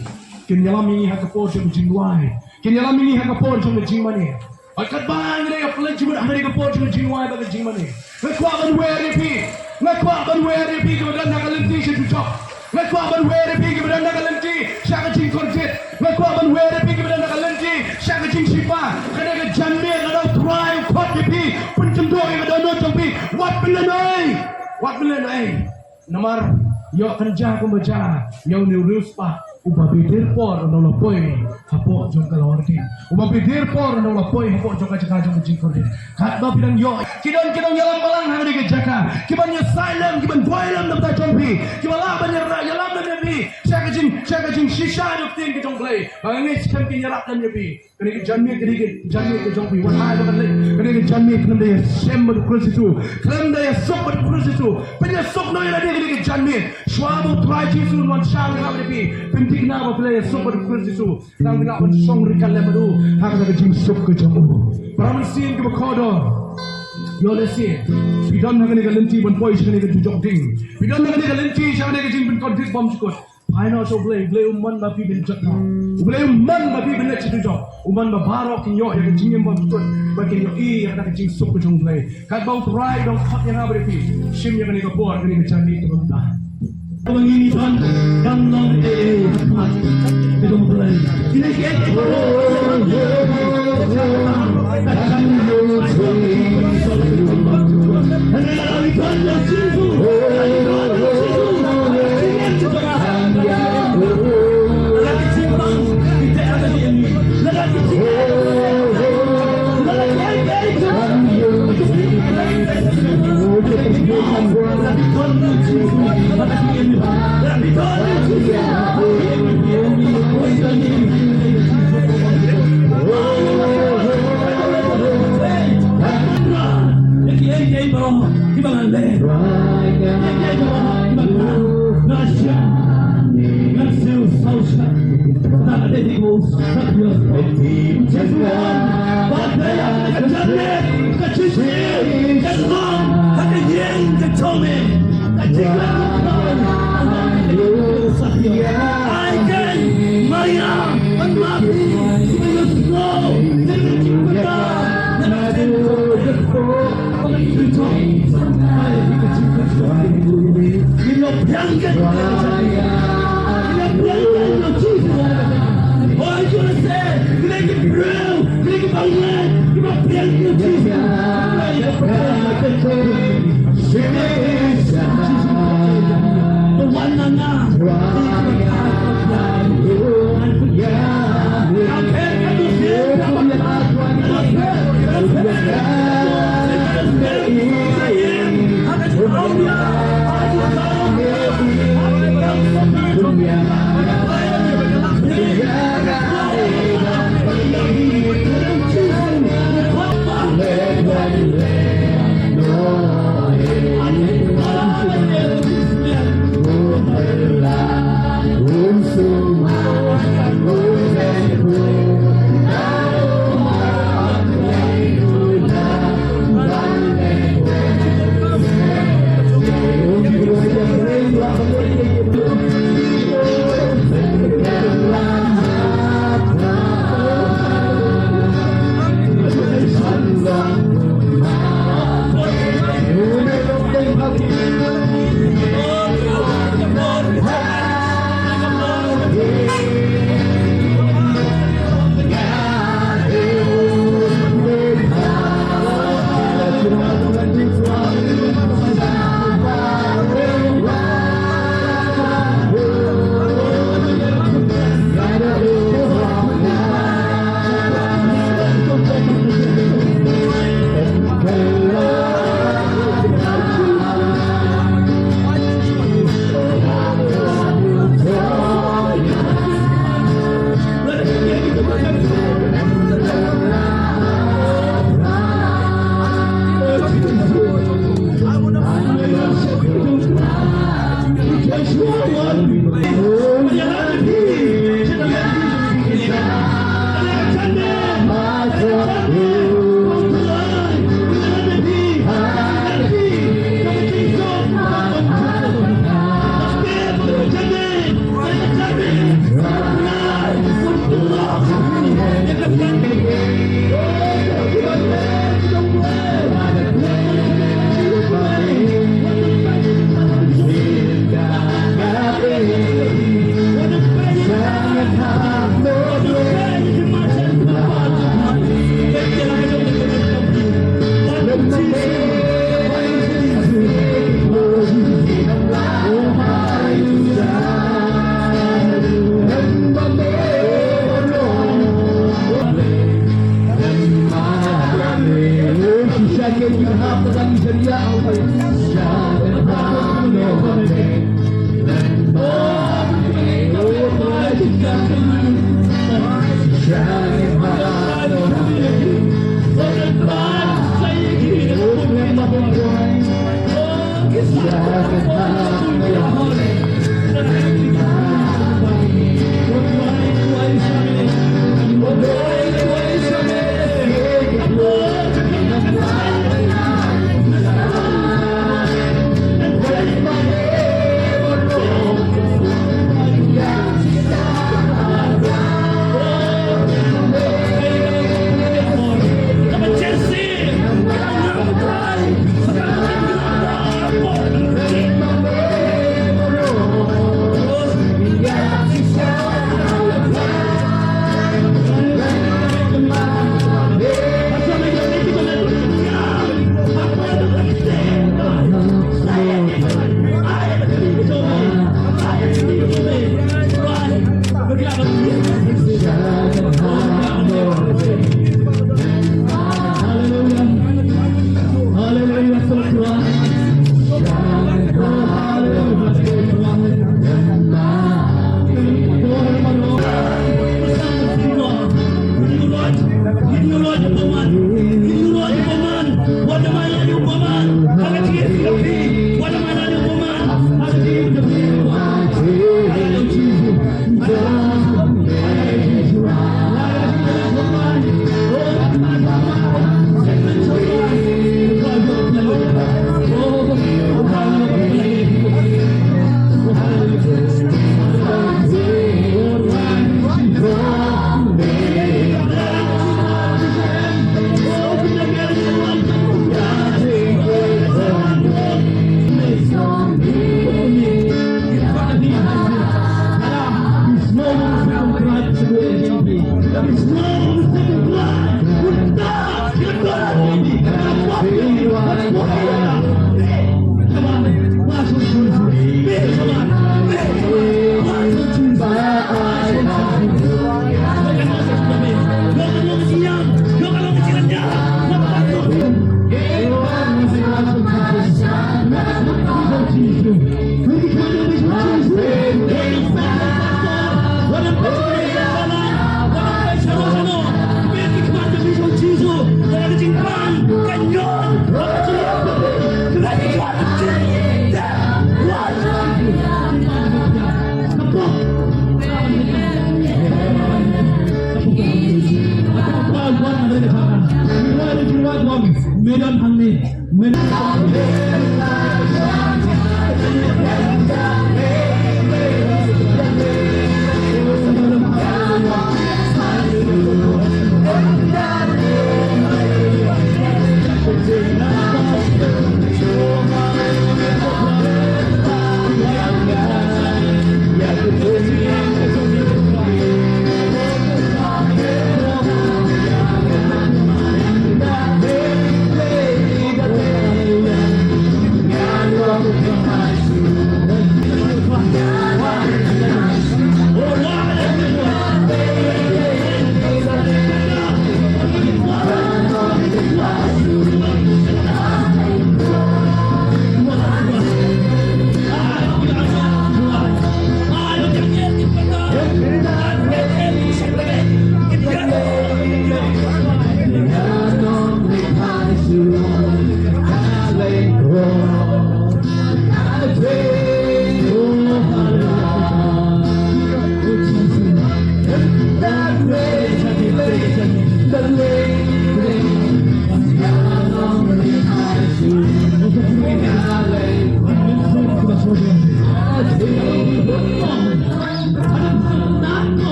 Kin ïalam ïa ngi ha ka por jong ka jingduwai. Kin ïalam ïa ngi ha ka por jong ka jingmane. Bad katba ngi dang ïa pynleit jingmut ha ka por jong ka jingduwai bad ka jingmane, nga kwah ban wer ïa phi. Nga kwah ban wer ïa phi kiba don ha ka lynti sha dujok. Nga kwah ban wer ïa phi kiba don ha ka lynti sha ka jingkordit. Nga kwah ban wer ïa phi kiba don ha ka lynti sha ka jingshipa. Kane ka janmiet lada U Trai u khot ïa phi, pynkynduh ïa ka dohnud jong phi, wat pynlehnoh ei. Wat pynlehnoh ei. Namar ïoh kan jia kumba jia ïa une u riewspah uba beidir por ynda u la poi hapoh jong ka lawar ding. Uba beidir por ynda u la poi hapoh jong ka jaka jong ka jingkordit. Katba phi dang ïoh, ki don ki nongïalam balang ha kane ka jaka, ki ban ïasaid lem, ki ban duwai lem na ka bynta jong phi, kiba lah ban ïa, ïalam lem ïa phi sha ka jing, sha ka jingshisha jong ka ktien ka jong U Blei. Ba ngi skhem kin ïarap lem ïa phi. Kane ka janmiet, kane ka janmiet ka jong phi. Wat ai ba kan leit. Kane ka janmiet khlem da ïashem bad U Khrist Jisu, khlem da ïasuk bad U Khrist Jisu. Pynïasuk noh ïa lade kane ka janmiet. Shuwa ba U Trai Jisu un wan shah ïa nga bad ïa phi, pynthikna ba phi la ïasuk bad U Khrist Jisu. Nang phi lah ban shong ryngkat lem bad u ha kata ka jingsuk ka jong u. Para mynsiem kiba kordor, ïoh lehse phi don ha kane ka lynti ban poi sha kane ka dujok ding. Phi don ha kane ka lynti sha kane ka jingpynkordit bymjukut. Phai noh sha U Blei. U Blei u mon ba phi ban jot noh. U Blei u mon ba phi ban leit sha dujok. U mon ba baroh kin ïoh ïa ka jingim bymjukut, ba kin ïohi ïa kata ka jingsuk ka jong U Blei. Katba U Trai u dang khot ïa nga bad ïa phi, shim ïa kane ka por, kane ka janmiet kaba mynta. Kaba ngi don, kam long ei ei ha khmat ka jong U Blei. Kine ki ei ei baroh.